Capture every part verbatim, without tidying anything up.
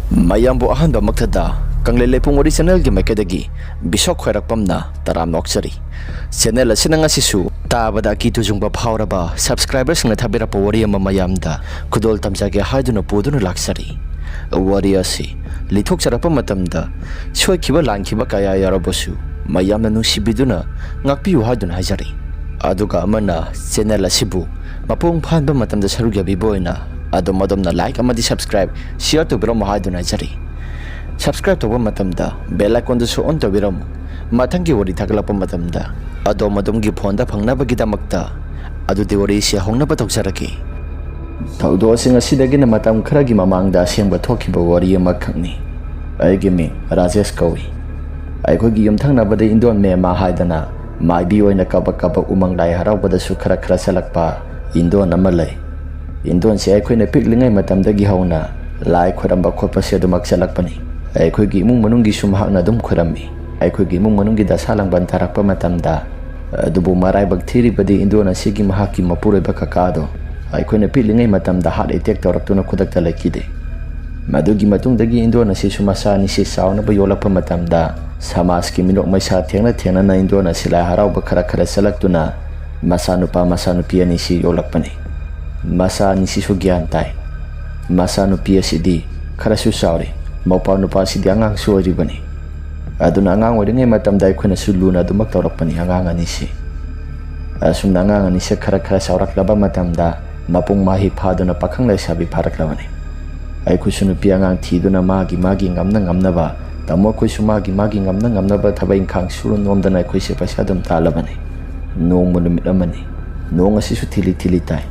ꯃꯌꯥꯝꯕꯨ ꯑꯍꯥꯟꯕꯃꯛꯇꯗ ꯀꯪꯂꯩ ꯂꯩꯄꯨꯡ ꯋꯥꯔꯤ ꯆꯦꯅꯦꯜꯒꯤ ꯃꯥꯏꯀꯩꯗꯒꯤ ꯕꯤꯁꯣꯛ ꯈ꯭ꯋꯥꯏꯔꯥꯛꯄꯝꯅ ꯇꯔꯥꯝꯅ ꯑꯣꯛꯆꯔꯤ꯫ ꯆꯦꯅꯦꯜ ꯑꯁꯤꯅ ꯉꯁꯤꯁꯨ ꯇꯥꯕꯗ ꯑꯀꯤ ꯇꯨꯖꯨꯡꯕ ꯐꯥꯎꯔꯕ ꯁꯕꯁꯀ꯭ꯔꯥꯏꯕꯔꯁꯤꯡꯅ ꯊꯥꯕꯤꯔꯛꯄ ꯋꯥꯔꯤ ꯑꯃ ꯃꯌꯥꯝꯗ ꯈꯨꯗꯣꯜ ꯇꯝꯖꯒꯦ ꯍꯥꯏꯗꯨꯅ ꯄꯨꯗꯨꯅ ꯂꯥꯛꯆꯔꯤ꯫ ꯋꯥꯔꯤ ꯑꯁꯤ ꯂꯤꯊꯣꯛꯆꯔꯛꯄ ꯃꯇꯝꯗ ꯁꯣꯏꯈꯤꯕ ꯂꯥꯟꯈꯤꯕ ꯀꯌꯥ ꯌꯥꯎꯔꯕꯁꯨ ꯃꯌꯥꯝꯅ ꯅꯨꯡꯁꯤꯕꯤꯗꯨꯅ ꯉꯥꯛꯄꯤꯌꯨ ꯍꯥꯏꯗꯨꯅ ꯍꯥꯏꯖꯔꯤ꯫ ꯑꯗꯨꯒ ꯑꯃꯅ ꯆꯦꯅꯦꯜ ꯑꯁꯤꯕꯨ ꯃꯄꯨꯡ ꯐꯥꯍꯟꯕ ꯃꯇꯝꯗ ꯁꯔꯨꯛ ꯌꯥꯕꯤꯕ ꯑꯣꯏꯅ ꯑꯗꯣꯝ ꯑꯗꯣꯝꯅ ꯂꯥꯏꯛ ꯑꯃꯗꯤ ꯁꯕꯁꯀ꯭ꯔꯥꯏꯕ, ꯁꯤꯌꯔ ꯇꯧꯕꯤꯔꯝꯃꯨ ꯍꯥꯏꯗꯨꯅ ꯍꯥꯏꯖꯔꯤ꯫ ꯁꯕꯁꯀ꯭ꯔꯥꯏꯕ ꯇꯧꯕ ꯃꯇꯝꯗ ꯕꯦꯜ ꯑꯥꯏꯀꯣꯟꯗꯨꯁꯨ ꯑꯣꯟ ꯇꯧꯕꯤꯔꯝꯃꯨ꯫ ꯃꯊꯪꯒꯤ ꯋꯥꯔꯤ ꯊꯥꯒꯠꯂꯛꯄ ꯃꯇꯝꯗ ꯑꯗꯣꯝ ꯑꯗꯣꯝꯒꯤ ꯐꯣꯟꯗ ꯐꯪꯅꯕꯒꯤꯗꯃꯛꯇ꯫ ꯑꯗꯨꯗꯤ ꯋꯥꯔꯤꯁꯤ ꯍꯧꯅꯕ ꯇꯧꯖꯔꯛꯀꯦ꯫ ꯊꯧꯗꯣꯛ ꯑꯁꯤ ꯉꯁꯤꯗꯒꯤꯅ ꯃꯇꯝ ꯈꯔꯒꯤ ꯃꯃꯥꯡꯗ ꯑꯁꯦꯡꯕ ꯊꯣꯛꯈꯤꯕ ꯋꯥꯔꯤ ꯑꯃꯈꯛꯅꯤ꯫ ꯑꯩꯒꯤ ꯃꯤꯡ ꯔꯥꯖꯦꯁ ꯀꯧꯏ꯫ ꯑꯩꯈꯣꯏꯒꯤ ꯌꯨꯝꯊꯪꯅꯕꯗ ꯏꯟꯗꯣꯟ ꯃꯦꯃꯥ ꯍꯥꯏꯗꯅ ꯃꯥꯏꯕꯤ ꯑꯣꯏꯅ ꯀꯕꯛ ꯀꯕꯛ ꯎꯃꯪ ꯂꯥꯏ ꯍꯔꯥꯎꯕꯗꯁꯨ ꯈꯔ ꯈꯔ ꯆꯠꯂꯛꯄ ꯏꯟꯗꯣꯟ ꯑꯃ ꯂꯩ꯫ ꯏꯟꯗꯣꯟꯁꯦ ꯑꯩꯈꯣꯏꯅ ꯄꯤꯛꯂꯤꯉꯩ ꯃꯇꯝꯗꯒꯤ ꯍꯧꯅ ꯂꯥꯏ ꯈꯣꯏꯔꯝꯕ ꯈꯣꯠꯄꯁꯦ ꯑꯗꯨꯃꯛ ꯆꯠꯂꯛꯄꯅꯤ꯫ ꯑꯩꯈꯣꯏꯒꯤ ꯏꯃꯨꯡ ꯃꯅꯨꯡꯒꯤꯁꯨ ꯃꯍꯥꯛꯅ ꯑꯗꯨꯝ ꯈꯣꯏꯔꯝꯃꯤ꯫ ꯑꯩꯈꯣꯏꯒꯤ ꯏꯃꯨꯡ ꯃꯅꯨꯡꯒꯤ ꯗꯁꯥ ꯂꯥꯡꯕꯟ ꯇꯥꯔꯛꯄ ꯃꯇꯝꯗ, ꯑꯗꯨꯕꯨ ꯃꯔꯥꯏꯕꯛ ꯊꯤꯔꯤꯕꯗꯤ ꯏꯟꯗꯣꯟ ꯑꯁꯤꯒꯤ ꯃꯍꯥꯛꯀꯤ ꯃꯄꯨꯔꯣꯏꯕ ꯀꯀꯥꯗꯣ ꯑꯩꯈꯣꯏꯅ ꯄꯤꯛꯂꯤꯉꯩ ꯃꯇꯝꯗ ꯍꯥꯔꯠ ꯑꯦꯇꯦꯛ ꯇꯧꯔꯛꯇꯨꯅ ꯈꯨꯗꯛꯇ ꯂꯩꯈꯤꯗꯦ꯫ ꯃꯗꯨꯒꯤ ꯃꯇꯨꯡꯗꯒꯤ ꯏꯟꯗꯣꯟ ꯑꯁꯤꯁꯨ ꯃꯆꯥ ꯑꯅꯤꯁꯤ ꯆꯥꯎꯅꯕ ꯌꯣꯛꯂꯛꯄ ꯃꯇꯝꯗ ꯁꯃꯥꯖꯀꯤ ꯃꯤꯅꯣꯛ ꯃꯩꯁꯥ ꯊꯦꯡꯅ ꯊꯦꯡꯅꯅ ꯏꯟꯗꯣꯟ ꯑꯁꯤ ꯂꯥꯏ ꯍꯔꯥꯎꯕ ꯈꯔ ꯈꯔ ꯆꯠꯂꯛꯇꯨꯅ ꯃꯆꯥꯅꯨꯄꯥ ꯃꯆꯥꯅꯨꯄꯤ ꯑꯅꯤꯁꯤ ꯌꯣꯛꯂꯛꯄꯅꯤ꯫ ꯃꯆꯥ ꯑꯅꯤꯁꯤꯁꯨ ꯒ꯭ꯌꯥꯟ ꯇꯥꯏ꯫ ꯃꯆꯥꯅꯨꯄꯤ ꯑꯁꯤꯗꯤ ꯈꯔꯁꯨ ꯆꯥꯎꯔꯦ, ꯃꯧꯄꯥ ꯅꯨꯄꯥꯁꯤꯗꯤ ꯑꯉꯥꯡꯁꯨ ꯑꯣꯏꯔꯤꯕꯅꯤ꯫ ꯑꯗꯨꯅ ꯑꯉꯥꯡ ꯑꯣꯏꯔꯤꯉꯩ ꯃꯇꯝꯗ ꯑꯩꯈꯣꯏꯅꯁꯨ ꯂꯨꯅ ꯑꯗꯨꯃꯛ ꯇꯧꯔꯛꯄꯅꯤ ꯑꯉꯥꯡ ꯑꯅꯤꯁꯤ꯫ ꯑꯁꯨꯝꯅ ꯑꯉꯥꯡ ꯑꯅꯤꯁꯦ ꯈꯔ ꯈꯔ ꯆꯥꯎꯔꯛꯂꯕ ꯃꯇꯝꯗ ꯃꯄꯨꯡ ꯃꯍꯩ ꯐꯥꯗꯨꯅ ꯄꯥꯈꯪ ꯂꯩꯁꯥꯕꯤ ꯐꯥꯔꯛꯂꯕꯅꯤ꯫ ꯑꯩꯈꯣꯏꯁꯨ ꯅꯨꯄꯤ ꯑꯉꯥꯡ ꯊꯤꯗꯨꯅ ꯃꯥꯒꯤ ꯃꯥꯒꯤ ꯉꯝꯅ ꯉꯝꯅꯕ, ꯇꯥꯃꯣ ꯑꯩꯈꯣꯏꯁꯨ ꯃꯥꯒꯤ ꯃꯥꯒꯤ ꯉꯝꯅ ꯉꯝꯅꯕ ꯊꯕꯛ ꯏꯪꯈꯥꯡ ꯁꯨꯔ ꯅꯣꯝꯗꯅ ꯑꯩꯈꯣꯏꯁꯦ ꯄꯩꯁꯥ ꯑꯗꯨꯝ ꯇꯥꯜꯂꯕꯅꯤ꯫ ꯅꯣꯡꯃ ꯅꯨꯃꯤꯠ ꯑꯃꯅꯤ꯫ ꯅꯣꯡ ꯑꯁꯤꯁꯨ ꯊꯤꯂꯤ ꯊꯤꯂꯤ ꯇꯥꯏ꯫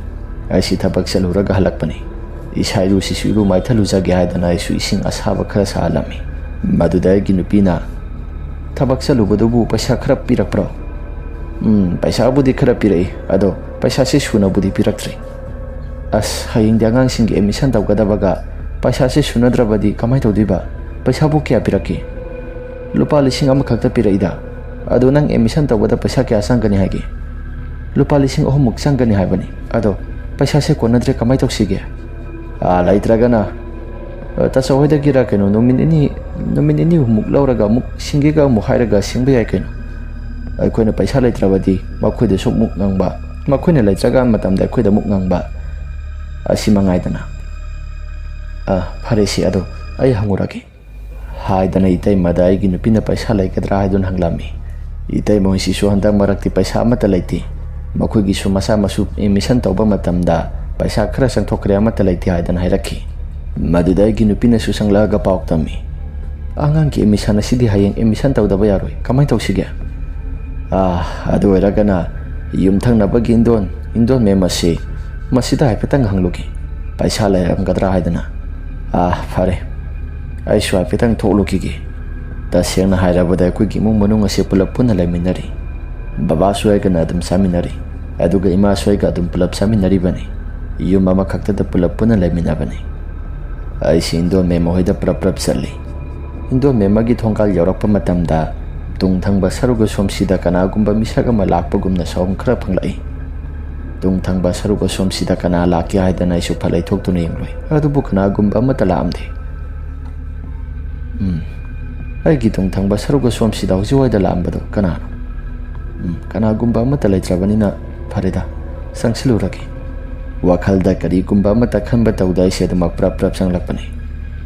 ꯑꯩꯁꯤ ꯊꯕꯛ ꯆꯠꯂꯨꯔꯒ ꯍꯜꯂꯛꯄꯅꯤ꯫ ꯏꯁꯥ ꯏꯔꯨꯁꯤꯁꯨ ꯏꯔꯨ ꯃꯥꯏꯊ ꯂꯨꯖꯒꯦ ꯍꯥꯏꯗꯅ ꯑꯩꯁꯨ ꯏꯁꯤꯡ ꯑꯁꯥꯕ ꯈꯔ ꯁꯥꯍꯜꯂꯝꯃꯤ꯫ ꯃꯗꯨꯗ ꯑꯩꯒꯤ ꯅꯨꯄꯤꯅ, "ꯊꯕꯛ ꯆꯠꯂꯨꯕꯗꯨꯕꯨ ꯄꯩꯁꯥ ꯈꯔ ꯄꯤꯔꯛꯄ꯭ꯔꯣ?" "ꯎꯝ, ꯄꯩꯁꯥꯕꯨꯗꯤ ꯈꯔ ꯄꯤꯔꯛꯏ, ꯑꯗꯣ ꯄꯩꯁꯥꯁꯤ ꯁꯨꯅꯕꯨꯗꯤ ꯄꯤꯔꯛꯇ꯭ꯔꯤ꯫" "ꯑꯁ, ꯍꯌꯦꯡꯗꯤ ꯑꯉꯥꯡꯁꯤꯡꯒꯤ ꯑꯦꯗꯃꯤꯁꯟ ꯇꯧꯒꯗꯕꯒ ꯄꯩꯁꯥꯁꯤ ꯁꯨꯅꯗ꯭ꯔꯕꯗꯤ ꯀꯃꯥꯏꯅ ꯇꯧꯗꯣꯏꯕ? ꯄꯩꯁꯥꯕꯨ ꯀꯌꯥ ꯄꯤꯔꯛꯀꯦ?" "ꯂꯨꯄꯥ ꯂꯤꯁꯤꯡ ꯑꯃꯈꯛꯇ ꯄꯤꯔꯛꯏꯗ꯫ ꯑꯗꯣ ꯅꯪ ꯑꯦꯗꯃꯤꯁꯟ ꯇꯧꯕꯗ ꯄꯩꯁꯥ ꯀꯌꯥ ꯆꯪꯒꯅꯤ ꯍꯥꯏꯒꯦ?" "ꯂꯨꯄꯥ ꯂꯤꯁꯤꯡ ꯑꯍꯨꯝꯃꯨꯛ ꯆꯪꯒꯅꯤ ꯍꯥꯏꯕꯅꯤ꯫ ꯑꯗꯣ ꯄꯩꯁꯥꯁꯦ ꯀꯣꯟꯅꯗ꯭ꯔꯦ, ꯀꯃꯥꯏꯅ ꯇꯧꯁꯤꯒꯦ?" "ꯑꯥ, ꯂꯩꯇ꯭ꯔꯒꯅ "ꯑ, ꯇꯥꯆꯧ ꯍꯣꯏꯗꯒꯤꯔ ꯀꯩꯅꯣ, ꯅꯨꯃꯤꯠ ꯅꯤꯅꯤ, ꯅꯨꯃꯤꯠ ꯅꯤꯅꯤ ꯍꯨꯝꯃꯨꯛ ꯂꯧꯔꯒ ꯑꯃꯨꯛ ꯁꯤꯡꯒꯦꯒ ꯑꯃꯨꯛ ꯍꯥꯏꯔꯒ ꯁꯤꯡꯕ ꯌꯥꯏ ꯀꯩꯅꯣ꯫ ꯑꯩꯈꯣꯏꯅ ꯄꯩꯁꯥ ꯂꯩꯇ꯭ꯔꯕꯗꯤ ꯃꯈꯣꯏꯗꯁꯨ ꯑꯃꯨꯛ ꯉꯪꯕ, ꯃꯈꯣꯏꯅ ꯂꯩꯇ꯭ꯔꯀꯥꯟ ꯃꯇꯝꯗ ꯑꯩꯈꯣꯏꯗ ꯑꯃꯨꯛ ꯉꯪꯕ, ꯑꯁꯤ ꯃꯉꯥꯏꯗꯅ꯫ ꯑ, ꯐꯔꯦꯁꯦ, ꯑꯗꯣ ꯑꯩ ꯍꯪꯉꯨꯔꯒꯦ" ꯍꯥꯏꯗꯅ ꯏꯇꯩꯃꯗ ꯑꯩꯒꯤ ꯅꯨꯄꯤꯅ ꯄꯩꯁꯥ ꯂꯩꯒꯗ꯭ꯔꯥ ꯍꯥꯏꯗꯨꯅ ꯍꯪꯂꯝꯃꯤ꯫ ꯏꯇꯩꯃ ꯍꯣꯏꯁꯤꯁꯨ ꯍꯟꯗꯛ ꯃꯔꯛꯇꯤ ꯄꯩꯁꯥ ꯑꯃꯠꯇ ꯂꯩꯇꯦ, ꯃꯈꯣꯏꯒꯤꯁꯨ ꯃꯆꯥ ꯃꯁꯨ ꯑꯦꯗꯃꯤꯁꯟ ꯇꯧꯕ ꯃꯇꯝꯗ ꯄꯩꯁꯥ ꯈꯔ ꯆꯪꯊꯣꯛꯈ꯭ꯔꯦ, ꯑꯃꯠꯇ ꯂꯩꯇꯦ ꯍꯥꯏꯗꯅ ꯍꯥꯏꯔꯛꯈꯤ꯫ ꯃꯗꯨꯗ ꯑꯩꯒꯤ ꯅꯨꯄꯤꯅꯁꯨ ꯆꯪꯂꯛꯑꯒ ꯄꯥꯎ ꯇꯝꯃꯤ, "ꯑꯉꯥꯡꯒꯤ ꯑꯦꯗꯃꯤꯁꯟ ꯑꯁꯤꯗꯤ ꯍꯌꯦꯡ ꯑꯦꯗꯃꯤꯁꯟ ꯇꯧꯗꯕ ꯌꯥꯔꯣꯏ, ꯀꯃꯥꯏꯅ ꯇꯧꯁꯤꯒꯦ?" "ꯑꯥ, ꯑꯗꯨ ꯑꯣꯏꯔꯒꯅ ꯌꯨꯝꯊꯪꯅꯕꯒꯤ ꯏꯟꯗꯣꯟ, ꯏꯟꯗꯣꯟ ꯃꯦꯝ ꯑꯁꯤ ꯃꯁꯤꯗ ꯍꯥꯏꯐꯦꯠꯇꯪ ꯍꯪꯂꯨꯒꯦ, ꯄꯩꯁꯥ ꯂꯩꯔꯝꯒꯗ꯭ꯔꯥ ꯍꯥꯏꯗꯅ꯫ ꯑꯥ, ꯐꯔꯦ, ꯑꯩꯁꯨ ꯍꯥꯏꯐꯦꯠꯇꯪ ꯊꯣꯛꯂꯨꯈꯤꯒꯦ꯫ ꯇꯁꯦꯡꯅ ꯍꯥꯏꯔꯕꯗ ꯑꯩꯈꯣꯏꯒꯤ ꯏꯃꯨꯡ ꯃꯅꯨꯡ ꯑꯁꯤ ꯄꯨꯂꯞ ꯄꯨꯟꯅ ꯂꯩꯃꯤꯟꯅꯔꯤ꯫ ꯕꯕꯥꯁꯨ ꯑꯩꯒꯅ ꯑꯗꯨꯝ ꯆꯥꯃꯤꯟꯅꯔꯤ, ꯑꯗꯨꯒ ꯏꯃꯥꯁꯨ ꯑꯩꯒ ꯑꯗꯨꯝ ꯄꯨꯂꯞ ꯆꯥꯃꯤꯟꯅꯔꯤꯕꯅꯤ꯫ ꯌꯨꯝ ꯑꯃꯈꯛꯇꯗ ꯄꯨꯂꯞ ꯄꯨꯟꯅ ꯂꯩꯃꯤꯟꯅꯕꯅꯤ"꯫ ꯑꯩꯁꯤ ꯏꯟꯗꯣꯟ ꯃꯦꯝ ꯍꯣꯏꯗ ꯄꯨꯂꯞ ꯄꯨꯂꯞ ꯆꯠꯂꯤ꯫ ꯏꯟꯗꯣꯟ ꯃꯦꯝꯒꯤ ꯊꯣꯡꯒꯥꯜ ꯌꯧꯔꯛꯄ ꯃꯇꯝꯗ ꯇꯨꯡ ꯊꯪꯕ ꯁꯔꯨꯛ ꯑꯁꯣꯝꯁꯤꯗ ꯀꯅꯥꯒꯨꯝꯕ ꯃꯤꯁꯛ ꯑꯃ ꯂꯥꯛꯄꯒꯨꯝꯅ ꯁꯥꯎꯟ ꯈꯔ ꯐꯪꯂꯛꯏ꯫ ꯇꯨꯡ ꯊꯪꯕ ꯁꯔꯨꯛ ꯑꯁꯣꯝꯁꯤꯗ ꯀꯅꯥ ꯂꯥꯛꯀꯦ ꯍꯥꯏꯗꯅ ꯑꯩꯁꯨ ꯐꯠ ꯂꯩꯊꯣꯛꯇꯨꯅ ꯌꯦꯡꯂꯨꯏ꯫ ꯑꯗꯨꯕꯨ ꯀꯅꯥꯒꯨꯝꯕ ꯑꯃꯠꯇ ꯂꯥꯛꯑꯝꯗꯦ꯫ ꯎꯝ, ꯑꯩꯒꯤ ꯇꯨꯡ ꯊꯪꯕ ꯁꯔꯨꯛ ꯑꯁꯣꯝꯁꯤꯗ ꯍꯧꯖꯤꯛ ꯋꯥꯏꯗ ꯂꯥꯛꯑꯝꯕꯗꯣ ꯀꯅꯥꯅꯣ? ꯎꯝ, ꯀꯅꯥꯒꯨꯝꯕ ꯑꯃꯠꯇ ꯂꯩꯇ꯭ꯔꯕꯅꯤꯅ ꯐꯔꯦꯗ, ꯆꯪꯁꯤꯜꯂꯨꯔꯒꯦ꯫ ꯋꯥꯈꯜꯗ ꯀꯔꯤꯒꯨꯝꯕ ꯑꯃꯠꯇ ꯈꯟꯕ ꯇꯧꯗ ꯑꯩꯁꯦ ꯑꯗꯨꯃꯛ ꯄ꯭ꯔꯞ ꯄ꯭ꯔꯞ ꯆꯪꯂꯛꯄꯅꯤ꯫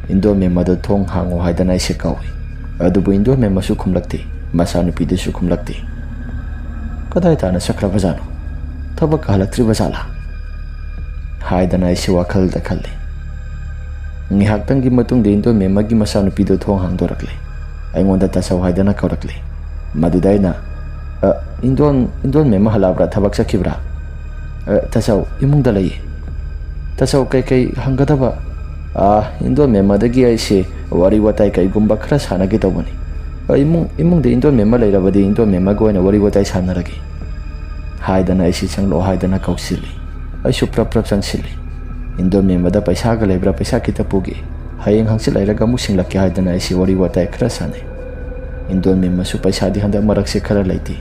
ꯏꯟꯗꯣꯟ ꯃꯦꯝ ꯑꯗꯨ ꯊꯣꯡ ꯍꯥꯡꯉꯨ ꯍꯥꯏꯗꯅ ꯑꯩꯁꯦ ꯀꯧꯏ꯫ ꯑꯗꯨꯕꯨ ꯏꯟꯗꯣꯟ ꯃꯦꯝ ꯑꯃꯁꯨ ꯈꯨꯝꯂꯛꯇꯦ, ꯃꯆꯥꯅꯨꯄꯤꯗꯨꯁꯨ ꯈꯨꯝꯂꯛꯇꯦ꯫ ꯀꯗꯥꯏ ꯇꯥꯅ ꯆꯠꯈ꯭ꯔꯕꯖꯥꯠꯅꯣ? ꯊꯕꯛꯀ ꯍꯜꯂꯛꯇ꯭ꯔꯤꯕ ꯖꯥꯠꯂꯥ ꯍꯥꯏꯗꯅ ꯑꯩꯁꯦ ꯋꯥꯈꯜꯗ ꯈꯜꯂꯤ꯫ ꯉꯥꯏꯍꯥꯛꯇꯪꯒꯤ ꯃꯇꯨꯡꯗ ꯏꯟꯗꯣꯟ ꯃꯦꯝꯒꯤ ꯃꯆꯥꯅꯨꯄꯤꯗꯨ ꯊꯣꯡ ꯍꯥꯡꯗꯣꯔꯛꯂꯦ꯫ ꯑꯩꯉꯣꯟꯗ ꯇꯥꯆꯧ ꯍꯥꯏꯗꯅ ꯀꯧꯔꯛꯂꯦ꯫ ꯃꯗꯨꯗ ꯑꯩꯅ, "ꯑ, ꯏꯟꯗꯣꯟ, ꯏꯟꯗꯣꯟ ꯃꯦꯝ ꯍꯜꯂꯛꯑꯕ꯭ꯔꯥ? ꯊꯕꯛ ꯆꯠꯈꯤꯕ꯭ꯔꯥ?" "ꯑ, ꯇꯥꯆꯧ, ꯏꯃꯨꯡꯗ ꯂꯩꯌꯦ꯫" "ꯇꯥꯆꯧ, ꯀꯩꯀꯩ ꯍꯪꯒꯗꯕ?" "ꯑ, ꯏꯟꯗꯣꯟ ꯃꯦꯝꯗꯒꯤ ꯑꯩꯁꯦ ꯋꯥꯔꯤ ꯋꯥꯇꯥꯏ ꯀꯩꯒꯨꯝꯕ ꯈꯔ ꯁꯥꯟꯅꯒꯦ ꯇꯧꯕꯅꯤ꯫ ꯑ, ꯏꯃꯨꯡ, ꯏꯃꯨꯡꯗ ꯏꯟꯗꯣꯟ ꯃꯦꯝ ꯂꯩꯔꯕꯗꯤ ꯏꯟꯗꯣꯟ ꯃꯦꯝꯒ ꯑꯣꯏꯅ ꯋꯥꯔꯤ ꯋꯥꯇꯥꯏ ꯁꯥꯟꯅꯔꯒꯦ" ꯍꯥꯏꯗꯅ ꯑꯩꯁꯤ ꯆꯪꯂꯛꯑꯣ ꯍꯥꯏꯗꯅ ꯀꯧꯁꯤꯜꯂꯤ꯫ ꯑꯩꯁꯨ ꯄ꯭ꯔꯞ ꯄ꯭ꯔꯞ ꯆꯪꯁꯤꯜꯂꯤ꯫ ꯏꯟꯗꯣꯟ ꯃꯦꯝꯗ ꯄꯩꯁꯥꯒ ꯂꯩꯕ꯭ꯔꯥ, ꯄꯩꯁꯥ ꯈꯤꯇ ꯄꯨꯒꯦ, ꯍꯌꯦꯡ ꯍꯪꯆꯤꯠ ꯂꯩꯔꯒ ꯑꯃꯨꯛ ꯁꯤꯡꯂꯛꯀꯦ ꯍꯥꯏꯗꯅ ꯑꯩꯁꯤ ꯋꯥꯔꯤ ꯋꯥꯇꯥꯏ ꯈꯔ ꯁꯥꯟꯅꯩ꯫ ꯏꯟꯗꯣꯟ ꯃꯦꯝꯁꯨ ꯄꯩꯁꯥꯗꯤ ꯍꯟꯗꯛ ꯃꯔꯛꯁꯦ ꯈꯔ ꯂꯩꯇꯦ,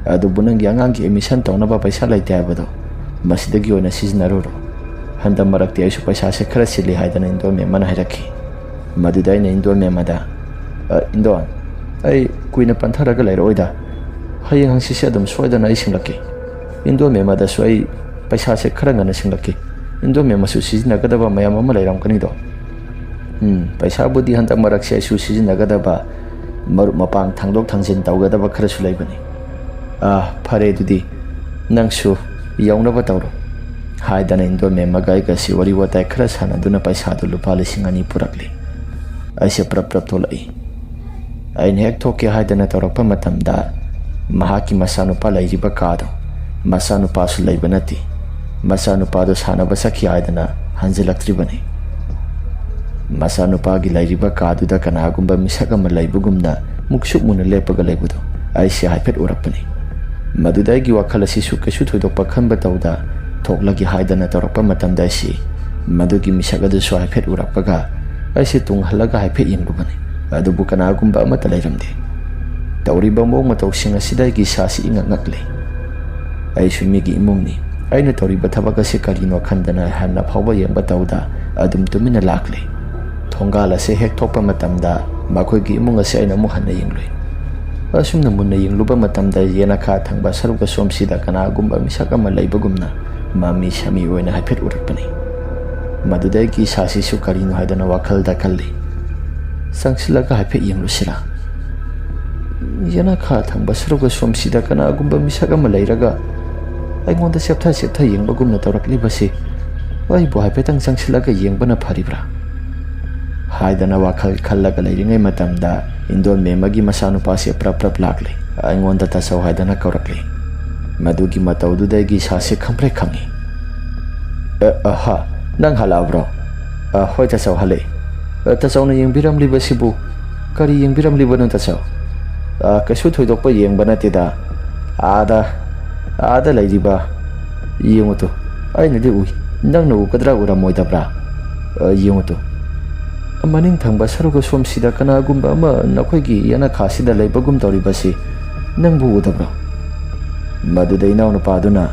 ꯑꯗꯨꯕꯨ ꯅꯪꯒꯤ ꯑꯉꯥꯡꯒꯤ ꯑꯦꯗꯃꯤꯁꯟ ꯇꯧꯅꯕ ꯄꯩꯁꯥ ꯂꯩꯇꯦ ꯍꯥꯏꯕꯗꯣ, ꯃꯁꯤꯗꯒꯤ ꯑꯣꯏꯅ ꯁꯤꯖꯤꯟꯅꯔꯨꯔꯣ꯫ ꯍꯟꯗꯛ ꯃꯔꯛꯇꯤ ꯑꯩꯁꯨ ꯄꯩꯁꯥꯁꯦ ꯈꯔ ꯆꯤꯜꯂꯤ ꯍꯥꯏꯗꯅ ꯏꯟꯗꯣꯟ ꯃꯦꯝꯅ ꯍꯥꯏꯔꯛꯈꯤ꯫ ꯃꯗꯨꯗ ꯑꯩꯅ ꯏꯟꯗꯣꯟ ꯃꯦꯝꯃꯗ, "ꯑ, ꯏꯟꯗꯣꯟ, ꯑꯩ ꯀꯨꯏꯅ ꯄꯟꯊꯔꯒ ꯂꯩꯔꯛꯑꯣꯏꯗ꯫ ꯍꯌꯦꯡ ꯍꯪꯆꯤꯠꯁꯦ ꯑꯗꯨꯝ ꯁꯣꯏꯗꯅ ꯑꯩ ꯁꯤꯡꯂꯛꯀꯦ꯫ ꯏꯟꯗꯣꯟ ꯃꯦꯝꯃꯗꯁꯨ ꯑꯩ ꯄꯩꯁꯥꯁꯦ ꯈꯔ ꯉꯟꯅ ꯁꯤꯡꯂꯛꯀꯦ꯫ ꯏꯟꯗꯣꯟ ꯃꯦꯝꯃꯁꯨ ꯁꯤꯖꯤꯟꯅꯒꯗꯕ ꯃꯌꯥꯝ ꯑꯃ ꯂꯩꯔꯝꯒꯅꯤꯗꯣ꯫ ꯎꯝ, ꯄꯩꯁꯥꯕꯨꯗꯤ ꯍꯟꯗꯛ ꯃꯔꯛꯁꯦ ꯑꯩꯁꯨ ꯁꯤꯖꯤꯟꯅꯒꯗꯕ, ꯃꯔꯨꯞ ꯃꯄꯥꯡ ꯊꯥꯡꯗꯣꯛ ꯊꯥꯡꯖꯤꯟ ꯇꯧꯒꯗꯕ ꯈꯔꯁꯨ ꯂꯩꯕꯅꯤ꯫ ꯑꯥ, ꯐꯔꯦ ꯑꯗꯨꯗꯤ, ꯅꯪꯁꯨ ꯌꯧꯅꯕ ꯇꯧꯔꯣ" ꯍꯥꯏꯗꯅ ꯏꯟꯗꯣꯟ ꯃꯦꯝꯃꯒ ꯑꯩꯒꯁꯤ ꯋꯥꯔꯤ ꯋꯥꯇꯥꯏ ꯈꯔ ꯁꯥꯟꯅꯗꯨꯅ ꯄꯩꯁꯥꯗꯨ ꯂꯨꯄꯥ ꯂꯤꯁꯤꯡ ꯑꯅꯤ ꯄꯨꯔꯛꯂꯤ꯫ ꯑꯩꯁꯦ ꯄ꯭ꯔꯞ ꯄ꯭ꯔꯞ ꯊꯣꯛꯂꯛꯏ꯫ ꯑꯩꯅ ꯍꯦꯛ ꯊꯣꯛꯀꯦ ꯍꯥꯏꯗꯅ ꯇꯧꯔꯛꯄ ꯃꯇꯝꯗ, ꯃꯍꯥꯛꯀꯤ ꯃꯆꯥꯅꯨꯄꯥ ꯂꯩꯔꯤꯕ ꯀꯥꯗꯣ, ꯃꯆꯥꯅꯨꯄꯥꯁꯨ ꯂꯩꯕ ꯅꯠꯇꯦ꯫ ꯃꯆꯥꯅꯨꯄꯥꯗꯣ ꯁꯥꯟꯅꯕ ꯆꯠꯈꯤ ꯍꯥꯏꯗꯅ ꯍꯟꯖꯤꯜꯂꯛꯇ꯭ꯔꯤꯕꯅꯤ꯫ ꯃꯆꯥꯅꯨꯄꯥꯒꯤ ꯂꯩꯔꯤꯕ ꯀꯥꯗꯨꯗ ꯀꯅꯥꯒꯨꯝꯕ ꯃꯤꯁꯛ ꯑꯃ ꯂꯩꯕꯒꯨꯝꯅ ꯃꯨꯛꯁꯨꯛ ꯃꯨꯅ ꯂꯦꯞꯄꯒ ꯂꯩꯕꯗꯣ ꯑꯩꯁꯦ ꯍꯥꯏꯐꯦꯠ ꯎꯔꯛꯄꯅꯤ꯫ ꯃꯗꯨꯗ ꯑꯩꯒꯤ ꯋꯥꯈꯜ ꯑꯁꯤꯁꯨ ꯀꯩꯁꯨ ꯊꯣꯏꯗꯣꯛꯄ ꯈꯟꯕ ꯇꯧꯗ, ꯊꯣꯛꯂꯒꯦ ꯍꯥꯏꯗꯅ ꯇꯧꯔꯛꯄ ꯃꯇꯝꯗ ꯑꯩꯁꯤ ꯃꯗꯨꯒꯤ ꯃꯤꯁꯛ ꯑꯗꯨꯁꯨ ꯍꯥꯏꯐꯦꯠ ꯎꯔꯛꯄꯒ ꯑꯩꯁꯦ ꯇꯨꯡ ꯍꯜꯂꯒ ꯍꯥꯏꯐꯦꯠ ꯌꯦꯡꯂꯨꯕꯅꯤ꯫ ꯑꯗꯨꯕꯨ ꯀꯅꯥꯒꯨꯝꯕ ꯑꯃꯠꯇ ꯂꯩꯔꯝꯗꯦ꯫ ꯇꯧꯔꯤꯕ ꯃꯑꯣꯡ ꯃꯇꯧꯁꯤꯡ ꯑꯁꯤꯗ ꯑꯩꯒꯤ ꯏꯁꯥꯁꯤ ꯏꯉꯛ ꯉꯛꯂꯤ꯫ ꯑꯩꯁꯨ ꯃꯤꯒꯤ ꯏꯃꯨꯡꯅꯤ꯫ ꯑꯩꯅ ꯇꯧꯔꯤꯕ ꯊꯕꯛ ꯑꯁꯤ ꯀꯔꯤꯅꯣ ꯈꯟꯗꯅ ꯍꯥꯟꯅ ꯐꯥꯎꯕ ꯌꯦꯡꯕ ꯇꯧꯗ ꯑꯗꯨꯝ ꯇꯨꯃꯤꯟꯅ ꯂꯥꯛꯂꯤ꯫ ꯊꯣꯡꯒꯥꯜ ꯑꯁꯦ ꯍꯦꯛ ꯊꯣꯛꯄ ꯃꯇꯝꯗ ꯃꯈꯣꯏꯒꯤ ꯏꯃꯨꯡ ꯑꯁꯦ ꯑꯩꯅ ꯑꯃꯨꯛ ꯍꯟꯅ ꯌꯦꯡꯂꯨꯏ꯫ ꯑꯁꯨꯝꯅ ꯃꯨꯟꯅ ꯌꯦꯡꯂꯨꯕ ꯃꯇꯝꯗ ꯌꯦꯅꯈꯥ ꯊꯪꯕ ꯁꯔꯨꯛ ꯑꯁꯣꯝꯁꯤꯗ ꯀꯅꯥꯒꯨꯝꯕ ꯃꯤꯁꯛ ꯑꯃ ꯂꯩꯕꯒꯨꯝꯅ ꯃꯃꯤ ꯁꯥꯃꯤ ꯑꯣꯏꯅ ꯍꯥꯏꯐꯦꯠ ꯎꯔꯛꯄꯅꯤ꯫ ꯃꯗꯨꯗ ꯑꯩꯒꯤ ꯏꯁꯥꯁꯤꯁꯨ ꯀꯔꯤꯅꯣ ꯍꯥꯏꯗꯅ ꯋꯥꯈꯜꯗ ꯈꯜꯂꯤ꯫ ꯆꯪꯁꯤꯜꯂꯒ ꯍꯥꯏꯐꯦꯠ ꯌꯦꯡꯂꯨꯁꯤꯔꯥ? ꯌꯦꯅꯈꯥ ꯊꯪꯕ ꯁꯔꯨꯛ ꯑꯁꯣꯝꯁꯤꯗ ꯀꯅꯥꯒꯨꯝꯕ ꯃꯤꯁꯛ ꯑꯃ ꯂꯩꯔꯒ ꯑꯩꯉꯣꯟꯗ ꯆꯦꯞꯊ ꯆꯦꯞꯊ ꯌꯦꯡꯕꯒꯨꯝꯅ ꯇꯧꯔꯛꯂꯤꯕꯁꯤ ꯑꯩꯕꯨ ꯍꯥꯏꯐꯦꯠꯇꯪ ꯆꯪꯁꯤꯜꯂꯒ ꯌꯦꯡꯕꯅ ꯐꯔꯤꯕ꯭ꯔꯥ? ꯍꯥꯏꯗꯅ ꯋꯥꯈꯜ ꯈꯜꯂꯒ ꯂꯩꯔꯤꯉꯩ ꯃꯇꯝꯗ ꯏꯟꯗꯣꯟ ꯃꯦꯝꯃꯒꯤ ꯃꯆꯥꯅꯨꯄꯥꯁꯦ ꯄ꯭ꯔꯞ ꯄ꯭ꯔꯞ ꯂꯥꯛꯂꯦ꯫ ꯑꯩꯉꯣꯟꯗ "ꯇꯥꯆꯧ" ꯍꯥꯏꯗꯅ ꯀꯧꯔꯛꯂꯦ꯫ ꯃꯗꯨꯒꯤ ꯃꯇꯧꯗꯨꯗ ꯑꯩꯒꯤ ꯏꯁꯥꯁꯦ ꯈꯪꯄ꯭ꯔꯦꯛ ꯈꯪꯉꯤ꯫ "ꯑ, ꯑꯍꯥ, ꯅꯪ ꯍꯜꯂꯛꯑꯕ꯭ꯔꯣ?" "ꯑ, ꯍꯣꯏ ꯇꯥꯆꯧ, ꯍꯜꯂꯛꯑꯦ꯫ ꯑ, ꯇꯥꯆꯧꯅ ꯌꯦꯡꯕꯤꯔꯝꯂꯤꯕꯁꯤꯕꯨ ꯀꯔꯤ ꯌꯦꯡꯕꯤꯔꯝꯂꯤꯕꯅꯣ ꯇꯥꯆꯧ?" "ꯑ, ꯀꯩꯁꯨ ꯊꯣꯏꯗꯣꯛꯄ ꯌꯦꯡꯕ ꯅꯠꯇꯦꯗ꯫ ꯑꯥꯗ, ꯑꯥꯗ ꯂꯩꯔꯤꯕ, ꯌꯦꯡꯉꯨ ꯇꯨ, ꯑꯩꯅꯗꯤ ꯎꯏ, ꯅꯪꯅ ꯎꯒꯗ꯭ꯔꯥ ꯎꯔꯝꯃꯣꯏꯗꯕ꯭ꯔꯥ? ꯑ, ꯌꯦꯡꯉꯨ ꯇꯨ, ꯃꯅꯤꯡ ꯊꯪꯕ ꯁꯔꯨꯛ ꯑꯁꯣꯝꯁꯤꯗ ꯀꯅꯥꯒꯨꯝꯕ ꯑꯃ ꯅꯈꯣꯏꯒꯤ ꯌꯦꯅꯈꯥꯁꯤꯗ ꯂꯩꯕꯒꯨꯝ ꯇꯧꯔꯤꯕꯁꯤ ꯅꯪꯕꯨ ꯎꯗꯕ꯭ꯔꯣ?" ꯃꯗꯨꯗ ꯏꯅꯥꯎꯅꯨꯄꯥꯗꯨꯅ,